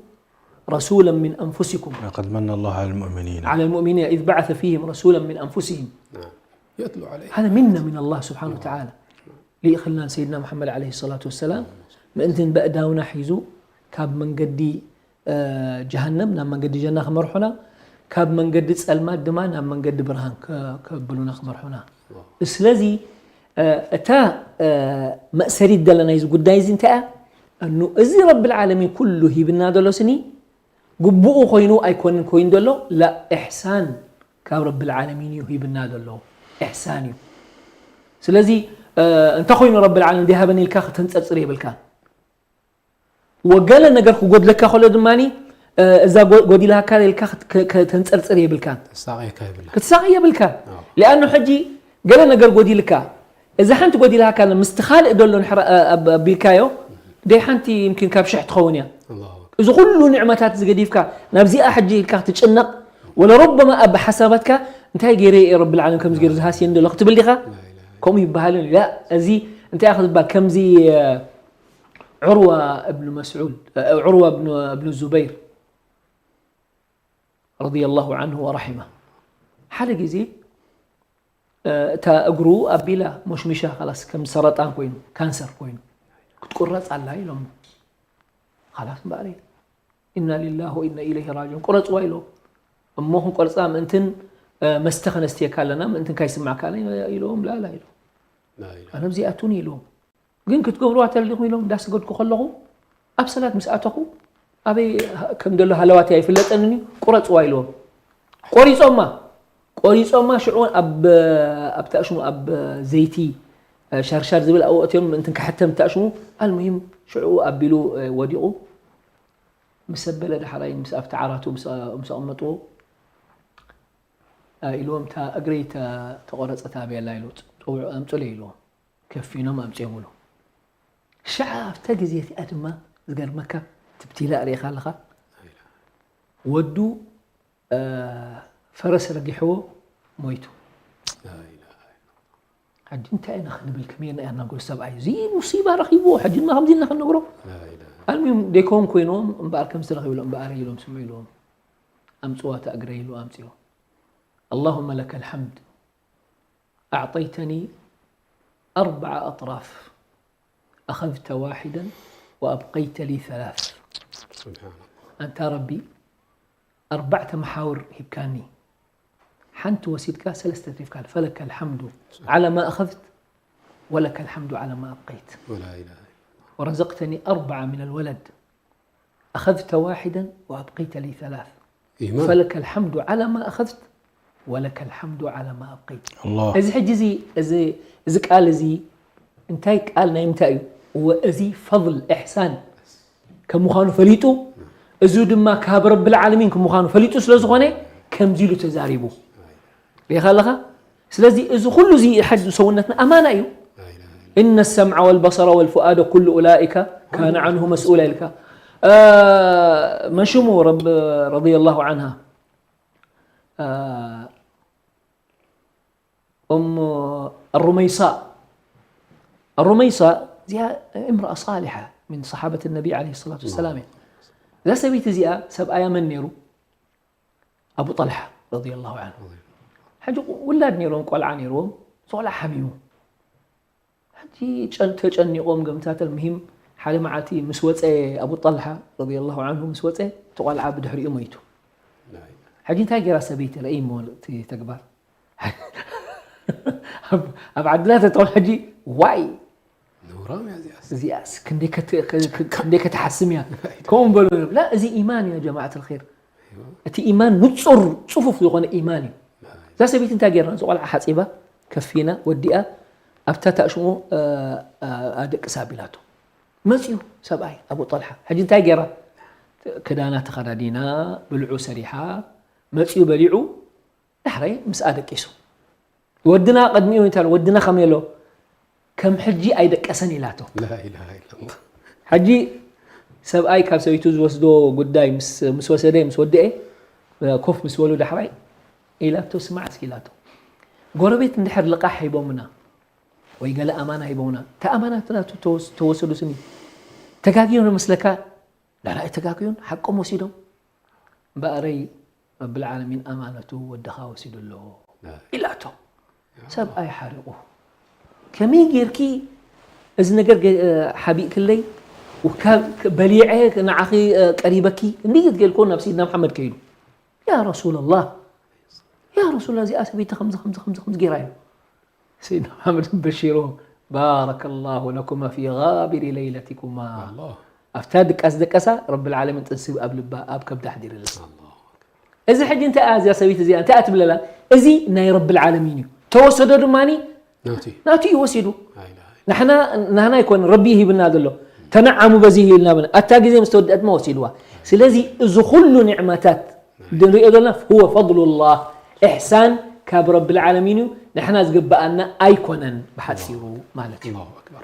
ረሱለን ሚን ኣንፉሲኩም። ለቀድ መነ ኣላሁ ዐለል ሙእሚኒን። ዐለል ሙእሚኒን ኢዝ በዓሰ ፊህም ረሱለን ሚን ኣንፉሲህም። ናዓም። የትሉ ዓለይህም። ሃዛ ሚና ሚን ኣላህ ስብሓነሁ ወተዓላ። ልኢኽልና ንሰይድና መሓመድ ዓለይሂ ሰላቱ ወሰላም፣ ምእንቲ በእዳውና ሒዙ ካብ መንገዲ፣ እ፣ ጀሃነም ናብ መንገዲ ጀና ክመርሑና፣ ካብ መንገዲ ጸልማት ድማ ናብ መንገዲ ብርሃን ከ-፣ ከብሉና ክመርሑና። ስለዚ፣ እ፣ እታ፣ እ፣ መእሰሪት ዘለና እዚ ጉዳይ እዚ እንታይ እያ? እኑ እዚ ረብል ዓለሚን ኩሉ ሂብና ዘሎ ስኒ፣ ግቡኡ ኮይኑ ኣይኮንን ኮይኑ ዘሎ፣ ላ፣ ኢሕሳን ካብ ረብል ዓለሚን እዩ ሂብና ዘሎ። ኢሕሳን እዩ። ስለዚ፣ እ፣ እንተ ኮይኑ ረብል ዓለሚን ዘይሃበኒ ኢልካ ከተንጸርጽር የብልካን። ወገለ ነገር ክጎድለካ ከሎ ድማ እዛ ጎዲልሃካ ኢልካ ከተንፀርፅር የብልካን። ክትሳቐ የብልካ። ሊኣኑ ሕጂ ገለ ነገር ጎዲልካ፣ እዛ ሓንቲ ጎዲልሃካ፣ ምስቲ ካልእ ደሎ ኣቢልካዮ፣ ደይ ሓንቲ ይምኪን ካብ ሽሕ ትኸውን እያ። እዚ ኩሉ ንዕመታት ዝገዲፍካ ናብዚኣ ሕጂ ኢልካ ክትጭነቕ፣ ወለረበማ ኣብ ሓሳባትካ እንታይ ገይረ እየ ረብል ዓለም ከምዚ ገይሩ ዝሃስየኒ ዘሎ ክትብል ዲኻ? ከምኡ ይበሃልን እዩ። እዚ እንታይ ክትባል ከምዚ ዑርዋ እብኑ መስዑድ ዑርዋ እብኑ ዙበይር ረዲየላሁ ዓንሁ ወረሒማ ሓደ ግዜ እታ እግሩ ኣቢላ ሞሽሚሻ ካላስ ከም ሰረጣን ኮይኑ ካንሰር ኮይኑ ክትቁረፅ ኣላ ኢሎም ካላስ እምበኣር ኢና ሊላህ ወኢና ኢለይህ ራጅዑን ቁረፅዋ ኢሎም እሞ ክንቆርፃ ምእንትን መስተ ከነስትየካ ኣለና ምእንትን ካይስማዕካ ኢሎም ላላ ኢሎም ኣነ ብዚኣቱን ኢሎም ግን ክትገብርዋ ተደሊኹም ኢሎም እንዳሰገድኩ ከለኹ ኣብ ሰላት ምስ ኣተኹ ኣበይ ከም ዘሎ ሃለዋት ኣይፍለጠንን እዩ ቁረፅዋ ኢልዎም ቆሪፆማ ቆሪፆማ ሽዑ ኣብታ ሽሙ ኣብ ዘይቲ ሻርሻር ዝብል ኣብኡ ኣትዮም ምእንትን ክሕተም እታ ሽሙ ኣልሙሂም ሽዑ ኣቢሉ ወዲቑ ምስ ኣበለ ዳሕራይ ምስ ኣብቲ ዓራቱ ምስ ኣቐመጥዎ ኢልዎም እታ እግረይ ተቆረፀት ኣበየላ ኢሉ ፀውዑ ኣምፁለይ ኢልዎም ከፊኖም ኣምፅኦምሉ። ሽዓ ኣብታ ግዜ እቲኣ ድማ ዝገርመካ ትብቲላ ርእኻ ኣለኻ ወዱ ፈረስ ረጊሕዎ ሞይቱ። ሕጂ እንታይ ኢና ክንብል ከመይ ኢና ኢና ንነግሮ ሰብኣይ እዚ ሙሲባ ረኺብዎ ሕጂ ድማ ከምዚ ኢልና ክንነግሮ ኣልሚም ደይከውን ኮይኖም እምበኣር ከምዚ ረኺብሎ እምበኣር ኢሎም ስምዑ ኢልዎም ኣምፅዋ ተእግረ ኢሉ ኣምፅዎ اللهم لك الحمد أعطيتني أربع أطراف أخذت واحدا وأبقيت لي ثلاث. سبحان الله. أنت ربي أربعة محاور هبكاني. حنت وسيدك سلسلة رفكان فلك الحمد على ما أخذت ولك الحمد على ما أبقيت. ولا إله إلا الله. ورزقتني أربعة من الولد أخذت واحدا وأبقيت لي ثلاث. إيمان. فلك الحمد على ما أخذت ولك الحمد على ما أبقيت. الله. እዚ ሕጂ እዚ እዚ እዚ ቃል እዚ እንታይ ቃል ናይ ምንታይ እዩ? እዚ ፈضል ኢሕሳን ከም ምዃኑ ፈሊጡ እዚ ድማ ካብ ረብል ዓለሚን ከም ምዃኑ ፈሊጡ ስለ ዝኾነ ከምዚ ኢሉ ተዛሪቡ ሪኢኻ ኣለኻ ስለዚ እዚ ኩሉ እዚ ሓጅ ሰውነትና ኣማና እዩ إن السمع والبصر والفؤاد كل أولئك كان عنه مسؤولا ኢልካ መን ሽሙ ረቢ رضي الله عنها أم الرميصاء الرميصاء እዚኣ امرأة صالحة من صحابة النبي عليه الصلاة والسلام እዛ ሰበይቲ እዚኣ ሰብኣያ መን ነይሩ أبو طلحة رضي الله عنه ሕጂ ውላድ ነይሮም ቆልዓ ነይርዎም እዚ ቆልዓ ሓሚሙ ሕጂ ተጨኒቖም ገምታት المهم ሓደ መዓልቲ ምስ ወፀ أبو طلحة رضي الله عنه ምስ ወፀ እቲ ቆልዓ ብድሕሪኡ ሞይቱ ሕጂ እንታይ ገይራ ሰበይቲ ረእይ እሞ እቲ ተግባር ኣብ ዓድና ተተወል ሕጂ ዋይ ነውራም እያ እዚኣስ እዚኣስ ክንደይ ከት- ከ- ከ- ክንደይ ከተሓስም እያ ከምኡ በሉ ላ እዚ ኢማን እዩ ጀማዓት الخير እቲ ኢማን ንፁር ፅፉፍ ዝኾነ ኢማን እዩ እዛ ሰበይቲ እንታይ ገይርና እዚ ቆልዓ ሓፂባ ከፊና ወዲኣ ኣብታ ታሽሙ ኣደቅሳ ኣቢላቶ መፅዩ ሰብኣይ ኣቡ ጠልሓ ሕጂ እንታይ ገይራ ክዳና ተኸዳዲና ብልዑ ሰሪሓ መፅዩ በሊዑ ዳሕራይ ምስኣ ደቂሱ ወድና ቅድሚኡ እንታይ ወድና ከመይ ኣሎ ከም ሕጂ ኣይደቀሰን ኢላቶ لا إله إلا الله ሕጂ ሰብኣይ ካብ ሰበይቱ ዝወስዶ ጉዳይ ምስ ምስ ወሰደ ምስ ወደኤ ኮፍ ምስ በሉ ዳሕራይ ኢላቶ ስማዕ እስኪ ኢላቶ ጎረቤት እንድሕር ልቃሕ ሂቦምና ወይ ገለ ኣማና ሂቦምና እታ ኣማና ናቱ ተወስ- ተወሰዱ ስኒ ተጋግዮም ዶ መስለካ ላላ ኣይተጋግዮን ሓቆም ወሲዶም እምበኣረይ ረብል ዓለሚን ኣማነቱ ወድኻ ወሲዱ ኣሎ ኢላቶ ሰብኣይ ሓሪቑ ከመይ ጌርኪ እዚ ነገር ሓቢእክለይ በሊዐ ንዓኺ ቀሪበኪ እንዲ ትገልኮ ናብ ሰይድና መሓመድ ከይዱ ያ ረሱላላህ ያ ረሱላ እዚኣ ሰበይቲ ከምዚ ከምዚ ከምዚ ከምዚ ጌራ እዩ ሰይድና መሓመድ በሺሩ ባረከ ላሁ ለኩማ ፊ ጋቢሪ ለይለቲኩማ ኣብታ ድቃስ ደቀሳ ረብል ዓለሚን ጥንሲ ኣብ ልባ ኣብ ከብዳ ኣሕዲርላ እዚ ሕጂ እንታይ እያ እዚኣ ሰበይቲ እዚኣ እንታይ እያ ትብለላ እዚ ናይ ረብል ዓለሚን እዩ ተወሰዶ ድማ ናቱ እዩ ወሲዱ ናህና ኣይኮነ ረቢ ሂብና ዘሎ ተነዓሙ በዚ ኢልና ብና ኣታ ግዜ ምስ ተወደአት ማ ወሲድዋ። ስለዚ እዚ ኩሉ ኒዕማታት እንሪኦ ዘለና هو فضل الله، ኢሕሳን ካብ ረብል ዓለሚን እዩ። ንሕና ዝግበኣና ኣይኮነን ብሓጺሩ ማለት እዩ። ኣላሁ ኣክበር።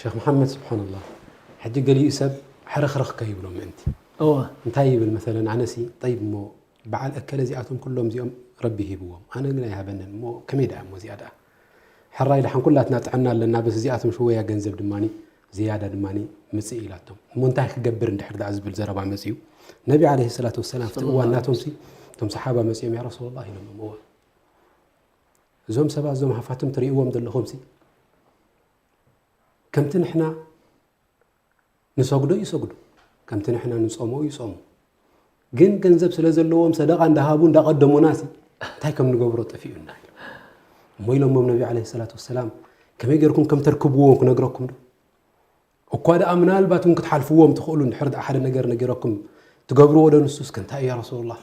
ሸኽ መሓመድ፣ ስብሓንላህ፣ ሕጂ ገሊኡ ሰብ ሕርኽርኽ ከይብሎ ምእንቲ እወ እንታይ ይብል መሰለን? ኣነሲ ጠይብ እሞ በዓል እከለ እዚኣቶም ኩሎም እዚኦም ረቢ ሂብዎም፣ ኣነ ግን ኣይሃበንን እሞ ከመይ ደኣ እሞ እዚኣ ደኣ? ሕራይ ደሓን ኩላትና ጥዕና ኣለና፣ በስ እዚኣቶም ሽወያ ገንዘብ ድማ ዝያዳ ድማ ምፅእ ኢላቶም። እሞ እንታይ ክገብር እንድሕር ደኣ ዝብል ዘረባ መፅዩ፣ ነቢ ዓለይሂ ሰላቱ ወሰላም ኣብቲ እዋን ናቶምሲ እቶም ሰሓባ መፅዮም፣ ያ ረሱሉላህ ኢሎም እሞ እዞም ሰባት እዞም ሃፋትም ትርእይዎም ዘለኹምሲ ከምቲ ንሕና ንሰግዶ ይሰግዱ፣ ከምቲ ንሕና ንጾሞ ይጾሙ። ግን ገንዘብ ስለ ዘለዎም ሰደቓ እንዳሃቡ እንዳቐደሙና ሲ እንታይ ከም ንገብሮ ጠፊኡና ኢሉ። እሞ ኢሎሞም ነቢ ዓለይሂ ሰላቱ ወሰላም ከመይ ጌርኩም ከም ተርክብዎም ክነግረኩም ዶ? እኳ ደኣ ምናልባት እውን ክትሓልፍዎም ትኽእሉ እንድሕር ደኣ ሓደ ነገር ነጊረኩም ትገብርዎ ዶ ንሱስ ከ እንታይ እዩ ያ ረሱሉላህ?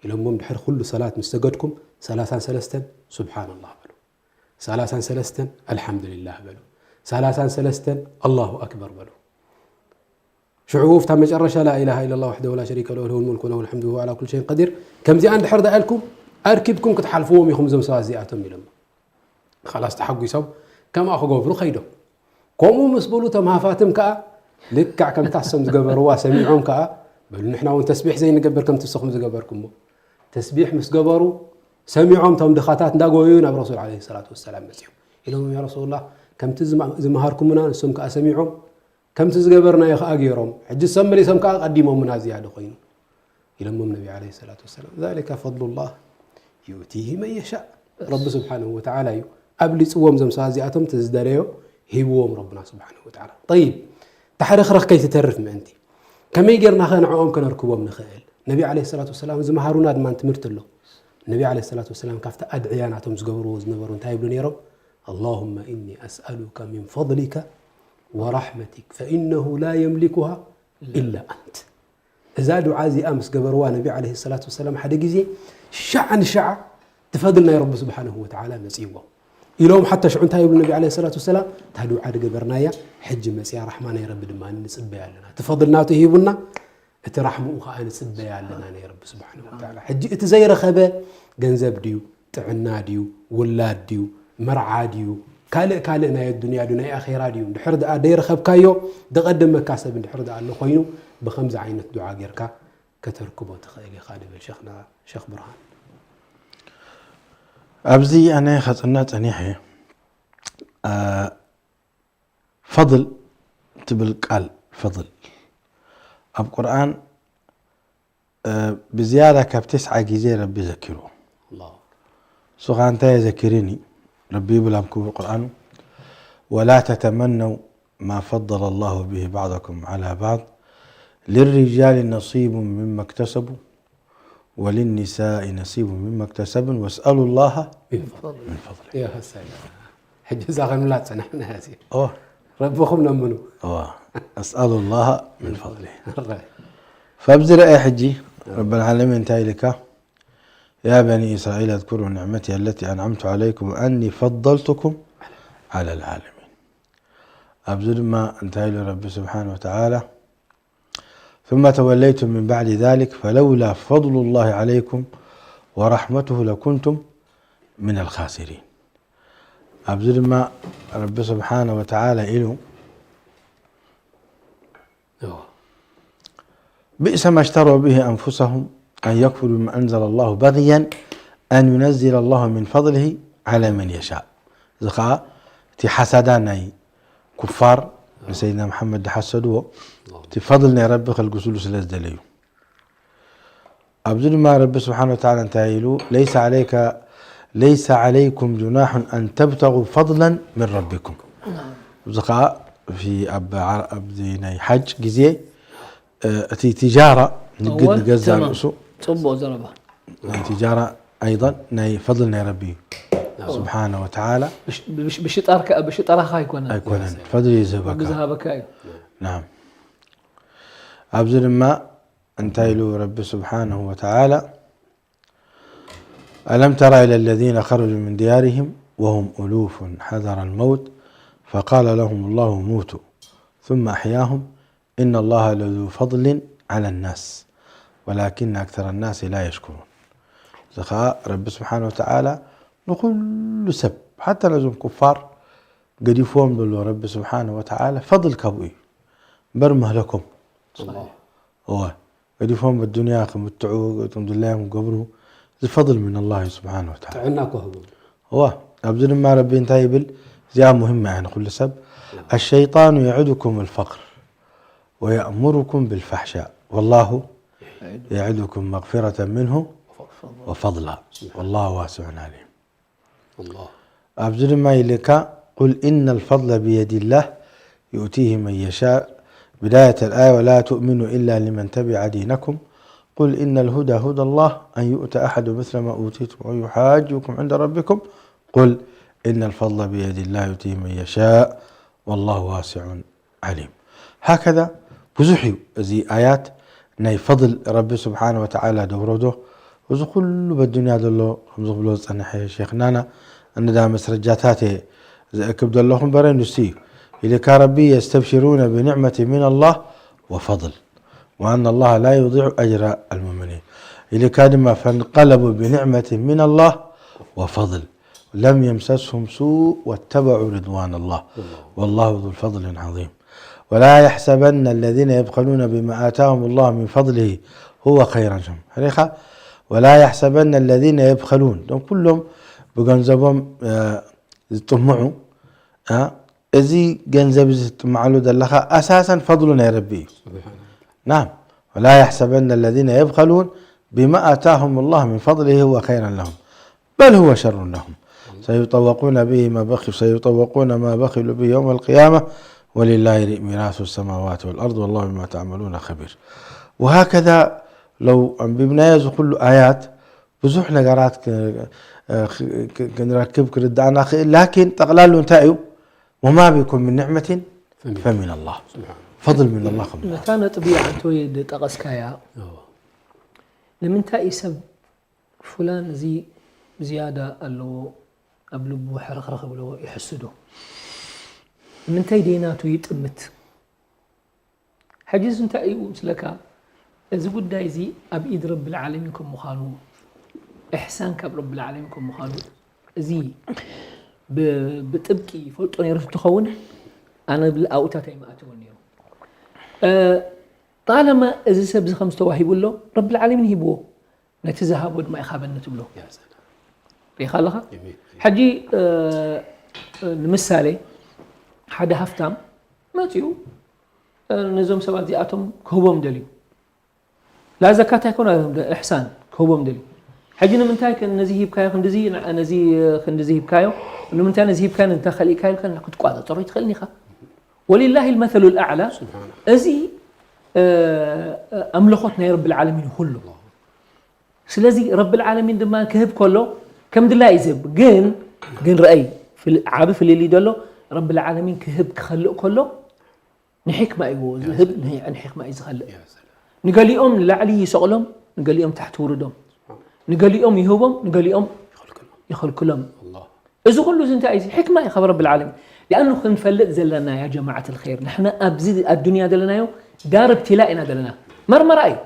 ኢሎሞም ድሕሪ ኩሉ ሰላት ምስ ሰገድኩም ሰላሳን ሰለስተን ሱብሓነላህ በሉ። ሰላሳን ሰለስተን ኣልሓምዱሊላህ በሉ። ሰላሳን ሰለስተን ኣላሁ ኣክበር በሉ። ሽዑ እፍታ መጨረሻ ላኢላሃ ኢለላህ ወሕደሁ ላ ሸሪከ ለሁ ለሁል ሙልኩ ወለሁል ሐምዱ ወሁወ ዓላ ኩሊ ሸይን ቀዲር። ከምዚኣ እንድሕር ደኣ ኢልኩም ኣርኪብኩም ክትሓልፍዎም ኢኹም እዞም ሰባት እዚኣቶም ኢሎም። ኻላስ ተሓጒሶም ከምኣ ክገብሩ ከይዶም። ከምኡ ምስ በሉ እቶም ሃፋትም ከኣ ልክዕ ከምታ እሶም ዝገበርዋ ሰሚዖም ከኣ በሉ ንሕና እውን ተስቢሕ ዘይንገብር ከምቲ ንስኹም ዝገበርኩሞ። ተስቢሕ ምስ ገበሩ ሰሚዖም እቶም ድኻታት እንዳጎየዩ ናብ ረሱል ዓለይሂ ሰላቱ ወሰላም መጺኦም ኢሎሞም ያ ረሱሉላህ ከምቲ ዝማ- ዝመሃርኩምና ንሶም ከኣ ሰሚዖም ከምቲ ዝገበርናዮ ከኣ ገይሮም ሕጂ እሶም መሊሶም ከኣ ቀዲሞምና ዝያደ ኮይኑ ኢሎሞም ነቢ ዓለይሂ ሰላቱ ወሰላም ذلك فضل الله يؤتيه من يشاء ረቢ ስብሓነሁ ወተዓላ እዩ ኣብሊፅዎም እዞም ሰባት እዚኣቶም እቲ ዝደለዮ ሂብዎም ረብና ስብሓነሁ ወተዓላ። ጠይብ ታሕርኽርኽ ከይትተርፍ ምእንቲ ከመይ ጌርና ኸ ንዕኦም ከነርክቦም ንኽእል? ነቢ ዓለይሂ ሰላቱ ወሰላም ዝመሃሩና ድማ ትምህርቲ ኣሎ። ነቢ ዓለይሂ ሰላቱ ወሰላም ካብቲ ኣድዕያ ናቶም ዝገብርዎ ዝነበሩ እንታይ ይብሉ ነይሮም? اللهم إني أسألك من فضلك ورحمتك فإنه لا يملكها إلا أنت እዛ ዱዓ እዚኣ ምስ ገበርዋ ነቢ ዓለይሂ ሰላቱ ወሰላም ሓደ ግዜ ሻዕ ንሻዕ እቲ ፈድል ናይ ረቢ ስብሓነሁ ወተዓላ መፅይዎም ኢሎም ሓታ ሽዑ እንታይ ይብሉ ነቢ ዓለይሂ ሰላቱ ወሰላም እታ ዱዓ ድገበርናያ ሕጂ መፅያ ራሕማ ናይ ረቢ ድማ ንፅበያ ኣለና እቲ ፈድል ናቱ ሂቡና እቲ ራሕምኡ ከዓ ንፅበያ ኣለና ናይ ረቢ ስብሓነሁ ወተዓላ ሕጂ እቲ ዘይረኸበ ገንዘብ ድዩ ጥዕና ድዩ ውላድ ድዩ መርዓ ድዩ ካልእ ካልእ ናይ ኣዱንያ ድዩ ናይ ኣኼራ ድዩ እንድሕር ደኣ ደይረኸብካዮ ደቐደመካ ሰብ እንድሕር ደኣ ኣሎ ኮይኑ ብኸምዚ ዓይነት ዱዓ ጌርካ ከተርክቦ ትኽእል ኢኻ ድብል ሸኽና ሸኽ ብርሃን። ኣብዚ ኣነ ከፅንዕ ፀኒሐ ፈضል ትብል ቃል ፈضል ኣብ ቁርኣን ብዝያዳ ካብ ተስዓ ግዜ ረቢ ዘኪሩ። እሱ ኸዓ እንታይ የዘኪርኒ? ረቢ ይብል ኣብ ክቡር ቁርኣኑ ولا تتمنوا ما فضل الله به بعضكم على بعض للرجال نصيب مما اكتسبوا وللنساء نصيب مما اكتسبن واسألوا الله من فضله. ሕጂ እዛ ከንብላ ዝፀናሕና እያ እዚኣ። ረብኹም ለምኑ። أسألوا الله من فضله. فابزر أي حجي رب العالمين تايلكا يا بني إسرائيل اذكروا نعمتي التي أنعمت عليكم وأني فضلتكم على العالمين. أبزر ما انتهي ربي سبحانه وتعالى ثم توليتم من بعد ذلك فلولا فضل الله عليكم ورحمته لكنتم من الخاسرين. ኣብዚ ድማ ረቢ ስብሓነ ወተዓላ ኢሉ بئس ما اشتروا به أنفسهم أن يكفروا بما أنزل الله بغيا أن ينزل الله من فضله على من يشاء. እዚ ከዓ እቲ ሓሳዳ ናይ ኩፋር ንሰይድና መሓመድ ዝሓሰድዎ እቲ ፈضል ናይ ረቢ ከልግስሉ ስለ ዝደለዩ ኣብዚ ድማ ረቢ ስብሓን ወተዓላ እንታይ ኢሉ ለይሰ ዓለይካ ለይሰ ዓለይኩም ጁናሑን ኣን ተብተጉ ፈضላ ምን ረቢኩም እዚ ከዓ ኣብዚ ናይ ሓጅ ግዜ እቲ ትጃራ ንግድ ንገዛ ርእሱ ፅቡቅ ዘረባ ናይ ትጃራ ኣይضን ናይ ፈضል ናይ ረቢ እዩ ስብሓነ ወተዓላ ብሽጠራኻ ኣይኮነን ኣይኮነን ፈضል እዩ ዝህበካ ዝሃበካ እዩ ናም ኣብዚ ድማ እንታይ ኢሉ ረቢ ስብሓነሁ ወተዓላ ألم تر إلى الذين خرجوا من ديارهم وهم ألوف حذر الموت فقال لهم الله موتوا ثم أحياهم إن الله لذو فضل على الناس ولكن أكثر الناس لا يشكرون. እዚ ኸዓ ረቢ ስብሓን ወተዓላ ንኹሉ ሰብ ሓታ ነዞም ኩፋር ገዲፍዎም ዘሎ ረቢ ስብሓን ወተዓላ ፈضል ካብኡ እዩ እምበር መህለኮም እወ ገዲፎም ኣዱንያ ክምትዑ እቶም ድላዮም ክገብሩ እዚ ፈضል ምን ኣላህ እዩ ስብሓን ወተዓላ ጥዕና ክህቡ እዋ ኣብዚ ድማ ረቢ እንታይ ይብል እዚኣ ሙሂማ እያ ንኩሉ ሰብ الشيطان يعدكم الفقر ويأمركم بالفحشاء والله يعدكم مغفرة منه وفضلا والله واسع عليم الله ኣብዚ ድማ ኢልካ قل إن الفضل بيد الله يؤتيه من يشاء بداية الآية ولا تؤمنوا إلا لمن تبع دينكم قل إن الهدى هدى الله أن يؤتى أحد مثل ما أوتيتم أو يحاجوكم عند ربكم قل إن الفضل بيد الله يؤتيه من يشاء والله واسع ዓሊም። ሃከዛ ብዙሕ እዩ እዚ ኣያት ናይ ፈضል ረቢ ስብሓነ ወተዓላ ደውረዶ እዚ ኩሉ በዱንያ ዘሎ ከምዚ ክብሎ ዝጸንሐ ሼኽናና እንዳ መስረጃታት እየ ዘእክብ ዘለኹ እምበረ ንሱ እዩ ኢልካ ረቢ يستبشرون بنعمة من الله وفضل وأن الله لا يضيع أجر المؤمنين ኢልካ ድማ فانقلبوا بنعمة من الله وفضل لم يمسسهم سوء واتبعوا رضوان الله والله ذو فضل عظيم ولا يحسبن الذين يبخلون بما آتاهم الله من فضله هو خيرا لهم ሪኻ ولا يحسبن الذين يبخلون እቶም ኩሎም ብገንዘቦም ዝጥምዑ እዚ ገንዘብ እዚ ትጥምዓሉ ዘለኻ ኣሳሰን ፈضሉ ናይ ረቢ እዩ ናም ولا يحسبن الذين يبخلون بما آتاهم الله من فضله هو خيرا لهم بل هو شر لهم سيطوقون به ما بخلوا سيطوقون ما بخلوا به يوم القيامة ولله ميراث السماوات والأرض والله بما تعملون خبير وهكذا لو أنببنايا እዚ ኩሉ ኣያት ብዙሕ ነገራት ክንረክብ ክርዳእና ክእል ላኪን ጠቕላሉ እንታይ እዩ وما بكم من نعمة فمن الله فضل من الله ከም ነታ ነጥቢ ኣንቶይ ዝጠቐስካያ ንምንታይ እዩ ሰብ ፉላን እዚ ዝያዳ ኣለዎ ኣብ ልቡ ሕርኽርኽ ብለዎ ይሕስዶ ንምንታይ ደይ ናቱ ይጥምት ሕጂ እዚ እንታይ እዩ ምስለካ እዚ ጉዳይ እዚ ኣብ ኢድ ረብል ዓለሚን ከም ምዃኑ ኢሕሳን ካብ ረብል ዓለሚን ከም ምዃኑ እዚ ብጥብቂ ይፈልጦ ነይሩ እንትኸውን ኣነ ኣብኡታት ኣይምኣተወን ነይሩ ጣለማ እዚ ሰብ እዚ ከም ዝተዋሂቡ ኣሎ ረብል ዓለሚን ሂብዎ ነቲ ዝሃቦ ድማ ይኻበኒ ትብሎ ሪኢኻ ኣለኻ ሕጂ ንምሳሌ ሓደ ሃፍታም መፅኡ ነዞም ሰባት እዚኣቶም ክህቦም ደልዩ ላ ዘካት ኣይኮነ እሕሳን ክህቦም ደልዩ ሕጂ ንምንታይ ነዚ ሂብካዮ ክንድዚ ነዚ ክንድዚ ሂብካዮ ንምንታይ ነዚ ሂብካዮ ነዚ ከሊእካዮ ክትቋፃፀሮ ይትኽእልን ኢኻ ወሊላሂ ልመሰሉ ልኣዕላ እዚ ኣምልኾት ናይ ረቢ ልዓለሚን ኩሉ ስለዚ ረቢ ልዓለሚን ድማ ክህብ ከሎ ከም ድላይ እዩ ዝህብ ግን ግን ረአይ ዓብ ፍልልይ ዘሎ ረቢ ልዓለሚን ክህብ ክኸልእ ከሎ ንሕክማ እዩ ዝህብ ንሕክማ እዩ ዝኸልእ ንገሊኦም ንላዕሊ ይሰቕሎም ንገሊኦም ታሕቲ ውርዶም ንገሊኦም ይህቦም ንገሊኦም ይኸልክሎም እዚ ኩሉ እዚ እንታይ እዩ ሕክማ እዩ ካብ ረብል ዓለሚን ሊኣኑ ክንፈልጥ ዘለና ያ ጀማዓት ልኸይር ንሕና ኣብዚ ኣዱንያ ዘለናዮ ዳር ብቲላ ኢና ዘለና መርመራ እዩ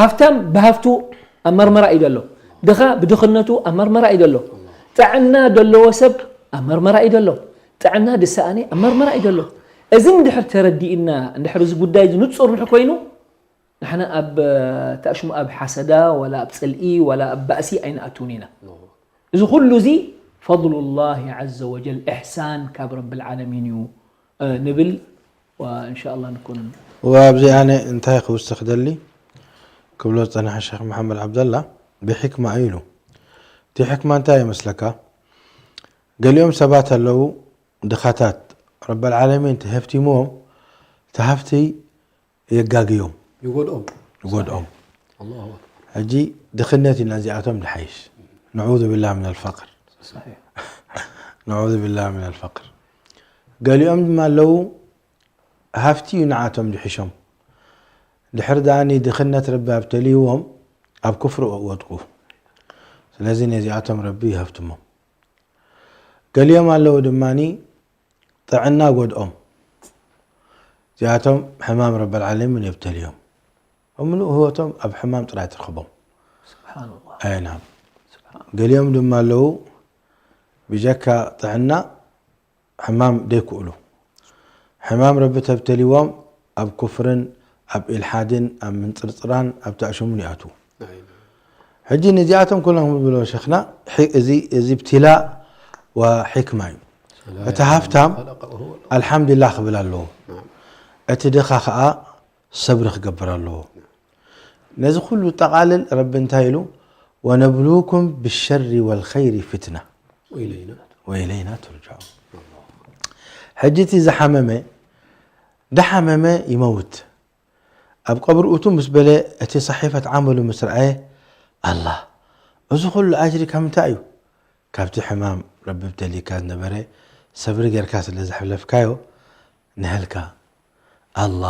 ሃፍታም ብሃፍቱ ኣብ መርመራ እዩ ዘሎ ድኻ ብድኽነቱ ኣብ መርመራ እዩ ዘሎ ጥዕና ዘለዎ ሰብ ኣብ መርመራ እዩ ዘሎ ጥዕና ድሰኣነ ኣብ መርመራ እዩ ዘሎ እዚ እንድሕር ተረዲእና እንድሕር እዚ ጉዳይ እዚ ንፁር እንድሕር ኮይኑ ንሕና ኣብ ታሽሙ ኣብ ሓሰዳ ወላ ኣብ ፅልኢ ወላ ኣብ ባእሲ ኣይንኣትውን ኢና እዚ ኩሉ እዚ ፈضሉ ላህ ዘ ወጀል ኢሕሳን ካብ ረቢ ልዓለሚን እዩ ንብል እንሻ ላ ንኩን ወኣብዚ ኣነ እንታይ ክውስኽ ደሊ ክብሎ ዝፀንሐ ሸክ መሓመድ ዓብደላ ብሕክማ እዩ ኢሉ እቲ ሕክማ እንታይ ይመስለካ ገሊኦም ሰባት ኣለዉ ድኻታት ረቢ ልዓለሚን ተሀፍቲምዎም ተሃፍቲ የጋግዮም ይጎድኦም ይጎድኦም ሕጂ ድኽነት ኢና እዚኣቶም ድሓይሽ ንዑዙ ብላህ ምን ልፈቅር ንዑዙ ብላህ ምን ልፈቅር ገሊኦም ድማ ኣለዉ ሃፍቲ እዩ ንዓቶም ድሕሾም ድሕር ደኣ ድኽነት ረቢ ኣብተልይዎም ኣብ ክፍሪ ወድቁ ስለዚ ነዚኣቶም ረቢ ይሃፍትሞም ገሊኦም ኣለዉ ድማ ጥዕና ጎድኦም እዚኣቶም ሕማም ረበል ዓለሚን የብተልዮም። ምሉእ ህይወቶም ኣብ ሕማም ጥራይ ትረኽቦም። ስብሓንላህ። ኣይ ናም። ገሊኦም ድማ ኣለዉ ብጀካ ጥዕና ሕማም ደይክእሉ። ሕማም ረቢ ተብተልዎም ኣብ ኩፍርን ኣብ ኢልሓድን ኣብ ምንፅርፅራን ኣብ ተኣሽሙን ይኣትዉ። ሕጂ ነዚኣቶም ኩሎም ክብሎ ሸኽና፣ እዚ፣ እዚ ብትላእ ወሒክማ እዩ። እቲ ሃፍታም ኣልሓምዱሊላህ ክብል ኣለዎ። እቲ ድኻ ከዓ ሰብሪ ክገብር ኣለዎ። ነዚ ኩሉ ጠቓልል ረቢ እንታይ ኢሉ? ወነብሉኩም ብሸሪ ወልኸይሪ ፍትና ወኢለይና ወኢለይና ትርጃዑ። ሕጂ እቲ ዝሓመመ፣ ዳሓመመ ይመውት። ኣብ ቀብሪ እቱ ምስ በለ፣ እቲ ሰሒፈት ዓመሉ ምስ ረኣየ፣ ኣላ፣ እዚ ኩሉ ኣጅሪ ካብ ምንታይ እዩ? ካብቲ ሕማም ረቢ ብተሊካ ዝነበረ ሰብሪ ጌርካ ስለ ዘሕለፍካዮ፣ ንሀልካ። ኣላ፣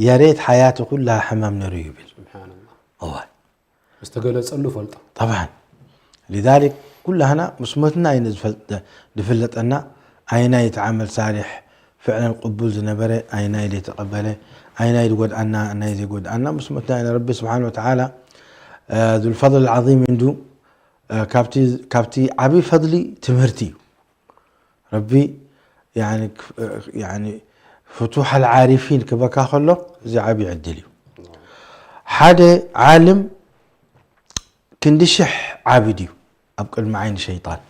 ያሬት ሓያቲ ኩላሃ ሕማም ነሩ ይብል። ስብሓንላህ እዋይ ዝተገለጸሉ ፈልጦ ጠብዓን ሊዛሊክ ኩላህና ምስ ሞትና ኣይነ ዝፈልጥ- ዝፍለጠና። ኣይናይ እቲ ዓመል ሳሊሕ ፍዕለን ቅቡል ዝነበረ፣ ኣይናይ ዘይተቐበለ፣ ኣይናይ ዝጎድኣና፣ ናይ ዘይጎድኣና ምስ ሞትና ኣይነ። ረቢ ስብሓን ወተዓላ እ፣ ዙልፈضል ዓዚም እንዱ እ፣ ካብቲ ካብቲ ዓብዪ ፈضሊ ትምህርቲ እዩ። ረቢ ያኒ ክፍ- ያኒ ፍቱሕ ኣልዓሪፊን ክበካ ከሎ እዚ ዓብዪ ዕድል እዩ። ሓደ ዓልም ክንዲ ሽሕ ዓብድ እዩ ኣብ ቅድሚ ዓይኒ ሸይጣን።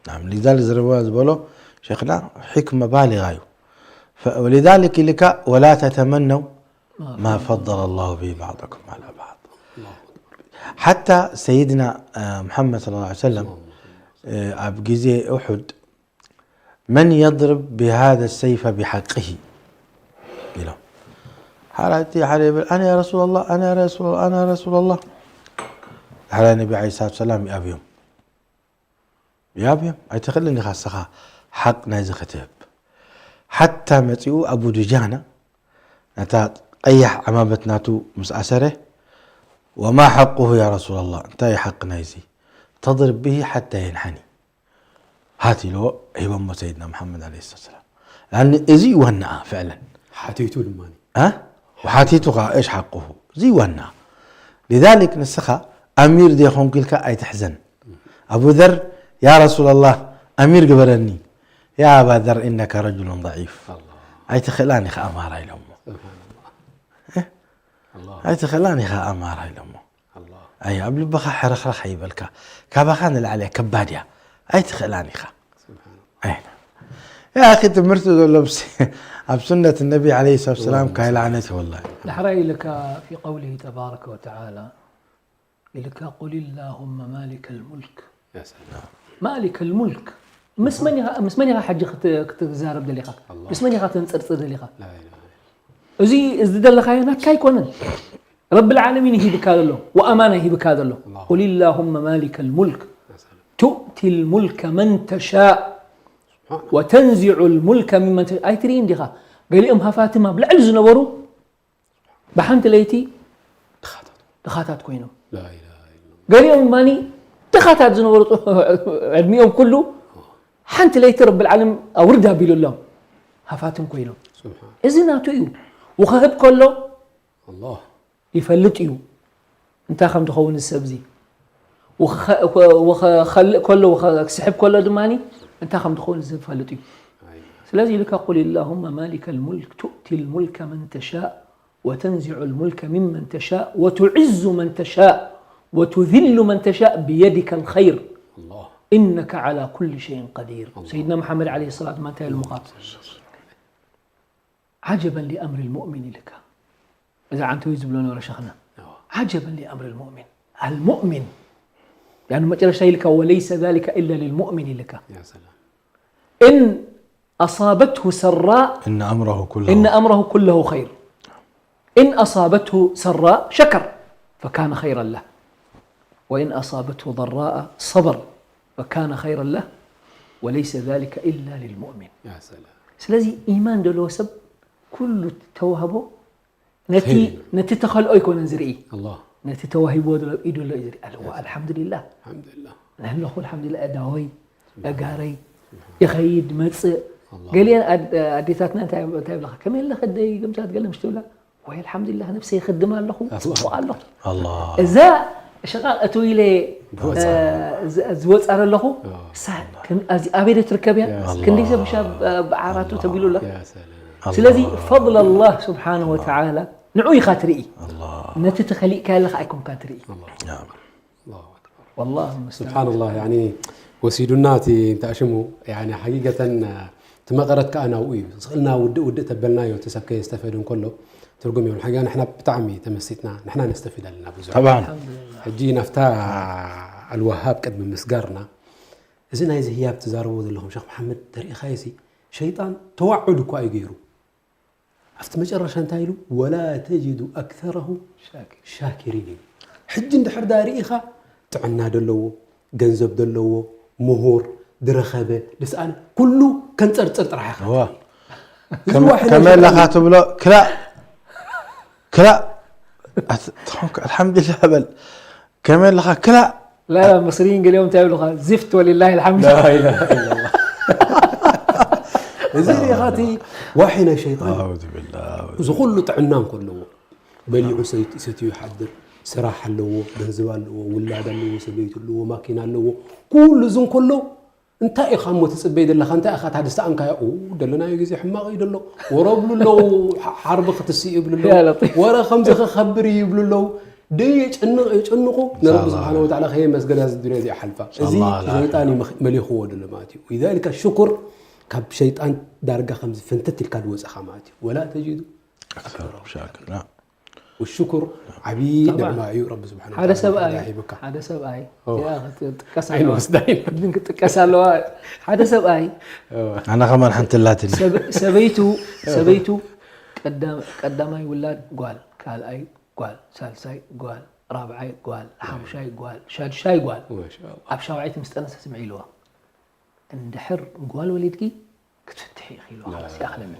ናም ሊዛሊክ ዝረበ ዝበሎ ሸይኽና ሕክመ ባሊጋ እዩ። ፈ- ወሊዛሊክ ኢልካ ወላ ተተመነው ማ ፈضለ ላሁ ብሂ ባዕضኩም ዓላ ባዕض። ሓታ ሰይድና እ፣ ሙሓመድ ሰለላሁ ዐለይሂ ወሰለም እ፣ ኣብ ግዜ ኡሑድ መን የድርብ ብሃذ ሰይፈ ብሓቅሂ ኢሎም። ሓራቲ ሓደ ይብል ኣነ ያ ረሱላላህ ኣነ ያ ረሱላላህ ኣነ ያ ረሱላላህ። ሓራ ነቢ ዓለይሂ ሰላቱ ሰላም ይኣብዮም ይኣብዮም። ኣይትኽእልን ኢኻ እስኻ ሓቅ ናይዚ ክትህብ። ሓታ መፂኡ ኣቡ ዱጃና ነታ ቀያሕ ዓማመት ናቱ ምስ ኣሰረ ወማ ሓቁሁ ያ ረሱላላህ እንታይ ሓቂ ናይዚ ተድርብ ብሂ ሓታ የንሓኒ ሃት ኢልዎ ሂቦሞ ሰይድና መሓመድ ዓለይሂ ሰላቱ ሰላም። ያኒ እዚ እዩ ዋናኣ ፍዕለን ሓቲቱ ድማ እ? ወሓቲቱ ከዓ እሽ ሓቁሁ እዚ እዩ ዋናኣ። ሊዛሊክ ንስኻ ኣሚር ዘይኮንኩ ኢልካ ኣይትሕዘን። ኣቡ ዘር ያ ረሱላላህ ኣሚር ግበረኒ። ያ ኣባ ዘር ኢነከ ረጅሉን ضዒፍ ኣይትኽእላን ኢኻ ኣማራ ኢሎሞ። ኣይትኽእላን ኢኻ ኣማራ ኢሎሞ። ኣይ ኣብ ልብኻ ሕርኽርኽ ኣይበልካ። ካባኻ ንላዕሊ እያ ከባድ እያ። ኣይትኽእላን ኢኻ። ኣይ ያ ኣኺ ትምህርቲ ዘሎ ብስ- ኣብ ሱነት ነቢ ዓለይሂ ሰላቱ ሰላም ካይልዓነት ወላሂ። ዳሕራይ ኢልካ في قوله تبارك وتعالى ኢልካ قل اللهم مالك الملك يا سلام مالك الملك ምስ መን ኢኻ ምስ መን ኢኻ ሕጂ ክት- ክትዛረብ ደሊኻ? ምስ መን ኢኻ ተንጸርጽር ደሊኻ? لا إله إلا እዚ እዚ ዘለኻዮ ናትካ ኣይኮነን። ረብል ዓለሚን ይሂብካ ዘሎ ወኣማና ይሂብካ ዘሎ። قل اللهم مالك الملك تؤتي الملك من تشاء وتنزع الملك ممن تشاء ኣይትርኢ እንዲኻ ገሊኦም ሃፋትም ኣብ ልዕሊ ዝነበሩ ብሓንቲ ለይቲ ድኻታት ኮይኖም لا إله إلا الله ገሊኦም ድማ ድኻታት ዝነበሩ ዕድሚኦም ኩሉ ሓንቲ ለይቲ ረብል ዓለም ኣውርድ ኣቢሉሎም ሃፋትም ኮይኖም سبحان እዚ ናቱ እዩ ውኸህብ ከሎ الله ይፈልጥ እዩ እንታይ ከም ዝኸውን እዚ ሰብ እዚ ወኸ- ወኸ- ወኸኸልእ ከሎ ወኸ- ክስሕብ ከሎ ድማ እንታይ ከም ዝኸውን እዚ ዝፈልጥ እዩ ስለዚህ ኢልካ قل اللهم مالك الملك تؤتي الملك من تشاء وتنزع الملك ممن تشاء وتعز من تشاء وتذل من تشاء بيدك الخير الله إنك على كل شيء قدير سيدنا محمد عليه الصلاة والسلام እንታይ ኢሉ ምዃኑ عجبا لأمر المؤمن ኢልካ እዛ ዓንተዊ ዝብሎ ነበረ ሸኽና عجبا لأمر المؤمن المؤمن يعني መጨረሻ ኢልካ وليس ذلك إلا للمؤمن ኢልካ يا سلام إن أصابته سراء إن أمره كله إن أمره كله خير إن أصابته سراء شكر فكان خيرا له وإن أصابته ضراء صبر فكان خيرا له وليس ذلك إلا للمؤمن يا سلام ስለዚ ኢማን ዘለዎ ሰብ ኩሉ ተዋህቦ ነቲ ኸይር እዩ። ነቲ ተኸልኦ ኣይኮነን ዝርኢ الله ነቲ ተዋሂብዎ ዘሎ ኢዱ ኣሎ እዩ ዝርኢ ኣለዎ ኣልሓምዱሊላህ الحمد لله ንሕለኹ ኣልሓምዱሊላህ እዳወይ እጋረይ ይኸይድ መፅእ ገሊአን ኣድ- ኣዴታትና እንታይ እንታይ ይብላኻ? ከመይ ኣለኺ ኣደይ? ገምታት ገለ ምሽ ትብላ፣ ወይ ኣልሓምዱሊላህ ነብሰይ ይኽድም ኣለኹ፣ ጽቡቕ ኣለኹ። ኣላህ። እዛ ሸቓቕ እትው ኢለ ዝወፃ ዘለኹ እሳ ኣበይ ትርከብ እያ? ክንደይ ሰብ ሻብ ብዓራቱ ተቢሉ ኣሎ። ስለዚ ፈضل الله سبحانه وتعالى ንዑ ኢኻ ትርኢ። ነቲ ተኸሊእካ ኣለኻ ኣይኮንካ ትርኢ። والله المستعان. ስብሓንላህ ያኒ ወሲዱና እቲ እንታይ ሽሙ ያኒ ሓቂቀተን እቲ መቐረት ከዓ ናብኡ እዩ ስእልና ውድእ ውድእ ተበልናዮ እቲ ሰብ ከየስተፈድ እንከሎ ትርጉም የብሉ ሓቂቃ ንሕና ብጣዕሚ ተመሲጥና ንሕና ነስተፊድ ኣለና ብዙሕ طبعا ሕጂ ናፍታ ኣልወሃብ ቅድሚ ምስጋርና እዚ ናይዚ ህያብ ትዛረቦ ዘለኹም ሸክ መሓመድ ተሪኢኻዮ ሲ ሸይጣን ተዋዕድ እኳ እዩ ገይሩ ኣብቲ መጨረሻ እንታይ ኢሉ ወላ ተጅዱ ኣክተረሁም ሻኪሪን እዩ ሕጂ እንድሕር ዳ ርኢኻ ጥዕና ደለዎ ገንዘብ ደለዎ ምሁር ድረኸበ ድስኣነ ኩሉ ከንፀርፅር ጥራሕ ኢኻ ከመይ ኣለኻ ትብሎ ክላእ ክላእ ኣልሓምዱሊላህ በል ከመይ ኣለኻ ክላእ لا لا مصريين ገሊኦም እንታይ ይብሉኻ ዝፍት ولله الحمد እዚ ሪኢኻ እቲ ዋሒ ናይ ሸይጣን እዚ ኩሉ ጥዕና እንከለዎ በሊዑ ሰትዩ ይሓድር ስራሕ ኣለዎ ገንዘብ ኣለዎ ውላድ ኣለዎ ሰበይቲ ኣለዎ ማኪና ኣለዎ ኩሉ እዚ እንከሎ እንታይ ኢኻ እሞ ትፅበይ ዘለኻ እንታይ ኢኻ ታድስተኣንካዮ ደለናዮ ግዜ ሕማቕ እዩ ደሎ ወረ ብሉ ኣለዉ ሓርቢ ክትስእ ይብሉ ኣለዉ ወረ ከምዚ ክኸብር እዩ ይብሉ ኣለዉ ደይ የጨንቕ የጨንቑ ንረቢ ስብሓን ወተዓላ ከየመስገን እዚ ዱንያ እዚኣ ሓልፋ እዚ ሸይጣን እዩ መሊኽዎ ደሎ ማለት እዩ ሊዛሊከ ሽኩር ካብ ሸይጣን ዳርጋ ከምዚ ፍንትት ኢልካ ዝወፀኻ ማለት እዩ ወላ ተጅዱ والشكر ዓብዪ ንዕማ እዩ ረቢ ስብሓን ሓደ ሰብኣይ ሂብካ ሓደ ሰብኣይ ኦ። እዚኣ ክትጥቀስ ኣይንወስዳ ኢና ክትጥቀስ ኣለዋ ሓደ ሰብኣይ ኣነ ከማን ሓንቲ ላትኒ ሰብ- ሰበይቱ ሰበይቱ ቀዳም- ቀዳማይ ውላድ ጓል ካልኣይ ጓል ሳልሳይ ጓል ራብዓይ ጓል ሓሙሻይ ጓል ሻድሻይ ጓል ማሻኣላ ኣብ ሻውዓይቲ ምስ ጠነሰ ስምዒ ኢልዋ እንድሕር ጓል ወሊድኪ ክትፍትሒ ኢኺ ኢልዋ ላስ ይኣኽለኒ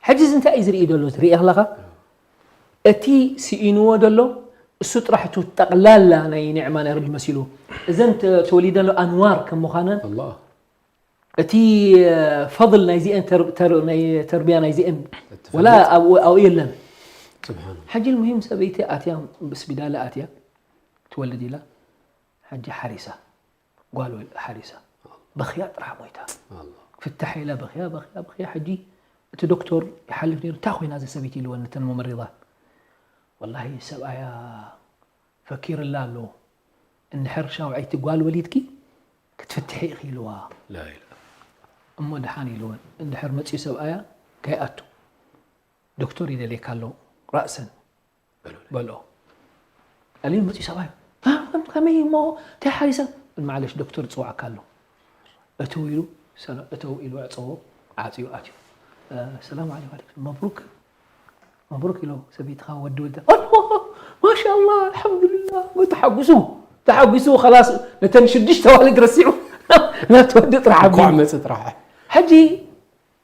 ሕጂ እዚ እንታይ እዩ ዝርኢ ዘሎ ትርኢ ኣለኻ እቲ ስኢንዎ ዘሎ እሱ ጥራሕ እቱ ጠቕላላ ናይ ኒዕማ ናይ ረቢ መሲሉ እዘን ተ- ተወሊደን ኣንዋር ከም ምዃነን ኣላህ እቲ ፈضል ናይዚአን ተር- ተር- ናይ ተርቢያ ናይዚአን ወላ ኣብኡ ኣብኡ የለን ስብሓን ሕጂ المهم ሰበይቲ ኣትያ ብስቢዳለ ኣትያ ትወልድ ኢላ ሕጂ ሓሪሳ ጓል ወል- ሓሪሳ በኽያ ጥራሕ ሞይታ ኣላህ ፍታሕ ኢላ በኽያ በኽያ በኽያ ሕጂ እቲ ዶክተር ይሓልፍ ነይሩ እንታይ ኮይና እዛ ሰበይቲ ኢልወን ነተን ሙመሪዳት ወላሂ ሰብኣያ ፈኪርላ ኣሎ እንድሕር ሻውዐይቲ ጓል ወሊድኪ ክትፍትሒ ኢኺ ኢልዋ ላኢላ እሞ ደሓን ኢልወን እንድሕር መፅኡ ሰብኣያ ከይኣቱ ዶክተር ይደልየካ ኣሎ ራእሰን በልኦ ቀሊል መፅኡ ሰብኣይ ከመይ እሞ እንታይ ሓሪሰ ማዕለሽ ዶክተር ዝፅዋዕካ ኣሎ እትው ኢሉ እተው ኢሉ ዕፀዎ ዓፅዩ ኣትዩ ሰላም ዓለይኩም ዓለይኩም መብሩክ መብሩክ ኢሎ ሰበይትኻ ወዲ ወልዳ ማሻላ ኣልሓምዱሊላ ተሓጉሱ ተሓጉሱ ከላስ ነተን ሽዱሽተ ዋልድ ረሲዑ ናቲ ወዲ ጥራሕ እንኳዕ መፅ ጥራሕ ሕጂ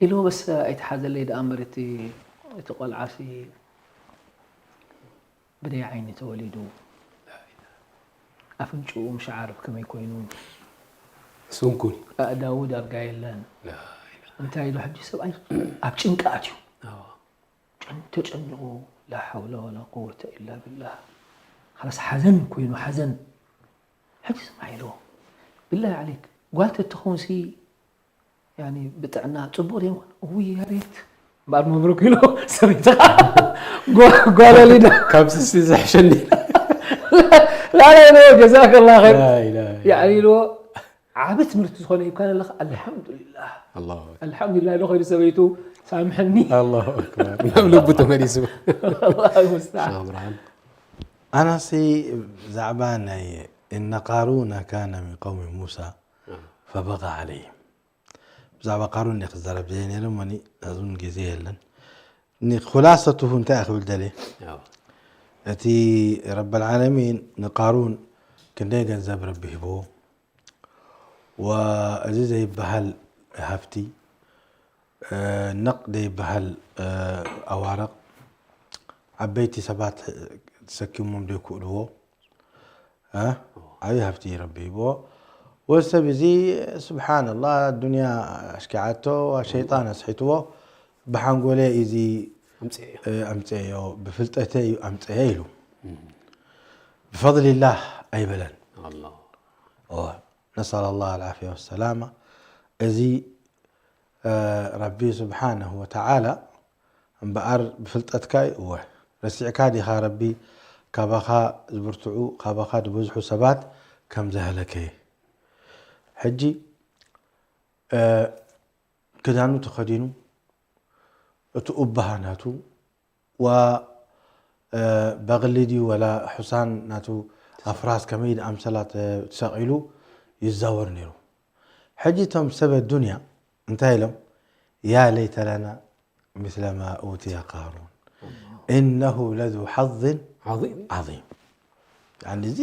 ኢሉ በስ ኣይተሓዘለይ ደኣ እምበር እቲ እቲ ቆልዓሲ ብደይ ዓይኒ ተወሊዱ ኣፍንጭኡ ምሽ ዓረብ ከመይ ኮይኑ ስንኩል ኣእዳዉ ዳርጋ የለን እንታይ ኢሉ ሕጂ ሰብኣይ ኣብ ጭንቂ ኣትዩ ተጨኒቑ ላ ሓውለ ወላ ቁወተ ኢላ ብላህ ሓላስ ሓዘን ኮይኑ ሓዘን ሕጂ ስማዕ ኢልዎ ብላህ ዓሌክ ጓል ተትኸውን ሲ ያኒ ብጥዕና ጽቡቕ ዘይኮነ ውይ ያሬት እምበኣር መብሩክ ኢሎ ሰበይትኻ ጓል ወሊዳ ካብ ስስቲ ዝሕሸኒ ላላ ኢሎ ጀዛከላ ኸይር ያኒ ኢልዎ ዓቢ ትምህርቲ ዝኾነ ሂብካን ኣለኻ ኣልሓምዱሊላህ ኣልሓምዱሊላህ ኢሎ ኸይዱ ሰበይቱ ሳምሐኒ ናብ ልቡ ተመሊሱ ኣላሁ ሙስተዓን ብርሃን ኣናሲ ብዛዕባ ናይ እነ ቃሩነ ካነ ምን ቀውሚ ሙሳ ፈበጋ ዓለይህም ብዛዕባ ቃሩን እየ ክዛረብ ደልየ ነይረ እሞኒ ሕዚ እውን ግዜ የለን ኹላሰትሁ እንታይ እየ ክብል ደልየ እቲ ረብ ልዓለሚን ንቃሩን ክንደይ ገንዘብ ረቢ ሂብዎ ወእዚ ዘይበሃል ሃፍቲ ነቕ ዘይበሃል ኣዋርቕ ዓበይቲ ሰባት ተሰኪሞም ዘይክእልዎ ዓብዪ ሃፍቲ ረቢ ሂብዎ ወሰብ እዚ ስብሓንላ ኣዱንያ ኣሽኪዓቶ ሸይጣን ኣስሒትዎ ብሓንጎለ እዚ ኣምፅኤ ኣምፀዮ ብፍልጠተ እዩ ኣምፀየ ኢሉ ብፈضልላህ ኣይበለን ኣላ ነስኣል ላህ ልዓፍያ ወሰላማ እዚ ረቢ ስብሓንሁ ወተዓላ እምበኣር ብፍልጠትካ እወ ረሲዕካ ዲኻ ረቢ ካባኻ ዝብርትዑ ካባኻ ዝበዝሑ ሰባት ከም ዘህለከ ሕጂ ክዳኑ ተኸዲኑ እቲ ኡባሃ ናቱ ዋ በቕሊ ድዩ ወላ ሑሳን ናቱ ኣፍራስ ከመይ ኣምሰላ ተሰቒሉ ይዛወር ነይሩ ሕጂ እቶም ሰበ ዱንያ እንታይ ኢሎም ያ ለይተ ለና ምስለ ማ ኡትየ ቃሩን እነሁ ለዙ ሓዝን ዓዚም ዓዚም እዚ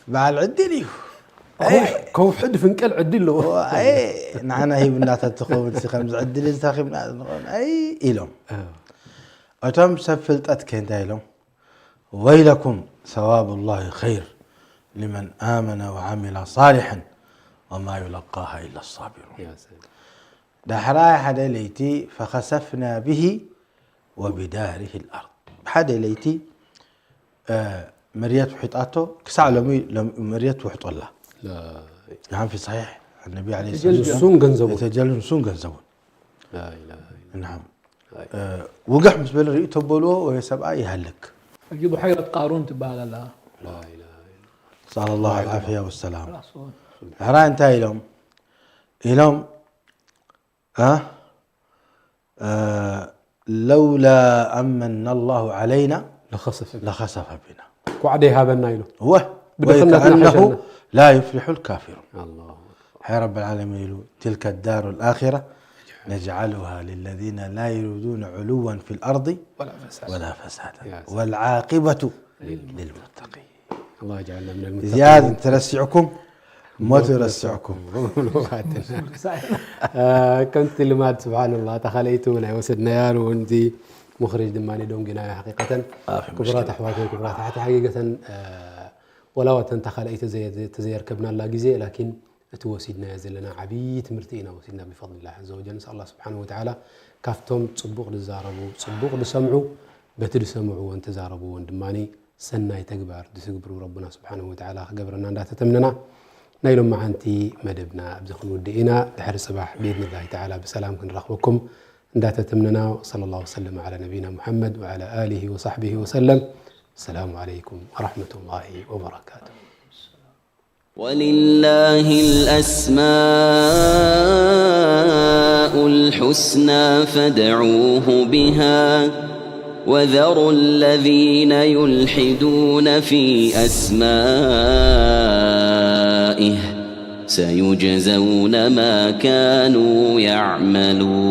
በዓል ዕድል እዩ ከውሒ ድፍንቀል ዕድል ኣለዎ ንዓና ሂብና ተትኸውን ከምዚ ዕድል ዝታኺብና ንኾን ኣይ ኢሎም እቶም ሰብ ፍልጠት ከ እንታይ ኢሎም ወይለኩም ሰዋብ ላህ ኸይር ሊመን ኣመነ ወዓሚለ ሳሊሐን ወማ ዩለቃሃ ኢላ ሳቢሩን ዳሕራይ ሓደ ለይቲ ፈኸሰፍና ብሂ ወቢዳሪህ ልኣርድ ብሓደ ለይቲ መርየት ውሒጣቶ ክሳዕ ሎሚ መርየት ውሕጦላ ንዓም ፊ ሰሒሕ ነቢ ለ ንሱን ገንዘቡ የተጀሉ ንሱን ገንዘቡን ላኢላሃ ኢላ ናም ውግሕ ምስ በለ ርእዩ ተበልዎ ወይ ሰብኣይ ይሃልክ ሕጂ ቡሐይረት ቃሩን ትበሃል ኣላ ላኢላሃ ኢላ نسأل الله العافية والسلام ራሱ ሕራይ እንታይ ኢሎም ኢሎም እ? እ፣ لولا أن من الله علينا ለኸሰፈ لخسف بنا ኳዕ ደይሃበና ኢሉ و ብድኽነትና ويكأنه ሓሸና። لا يفلح الكافرون ኣላሁ حي رب العالمين يقول تلك الدار الآخرة نجعلها للذين لا يريدون علوا في الأرض ወላ ፈሳድ ولا فسادا يا سلام. والعاقبة للمتقين ኣላሁ ጀዓልና ምን እዚኣት ተረሲዕኩም ሞት ይረስዕኩም ከምቲ ልማድ ስብሓንላ እታ ካልኣይቲ እውን ኣይወሰድናያን እውን እዚ ሙኽርጅ ድማ ደንጊናዮ ሓቂቀተን ክቡራት ኣሕዋተን ክቡራት ኣሕዋተይ ሓቂቀተን ወላዋተን እታ ካልኣይቲ ተዘየርከብናላ ግዜ ላኪን እቲ ወሲድናዮ ዘለና ዓብዪ ትምህርቲ ኢና ወሲድና ብፈضልላህ ዘ ወጀል ንስ ኣላ ስብሓን ወተዓላ ካብቶም ፅቡቕ ዝዛረቡ ፅቡቕ ዝሰምዑ በቲ ዝሰምዕዎን ተዛረብዎን ድማ ሰናይ ተግባር ዝትግብሩ ረቡና ስብሓንሁ ወተዓላ ክገብረና እንዳተተምነና ናይ ሎማዓንቲ መደብና ኣብዚ ክንውድእ ኢና ድሕሪ ፅባሕ ብኢድንላሂ ተዓላ ብሰላም ክንረኽበኩም እንዳተተምነና ወሰለ ላሁ ወሰለም ዓላ ነቢይና ሙሐመድ ወዓላ ኣሊሂ ወሳሕቢሂ ወሰለም ሰላሙ ዓለይኩም ወረሕመቱላሂ ወበረካቱ ولله الأسماء الحسنى فادعوه بها وذروا الذين يلحدون في أسمائه سيجزون ما كانوا يعملون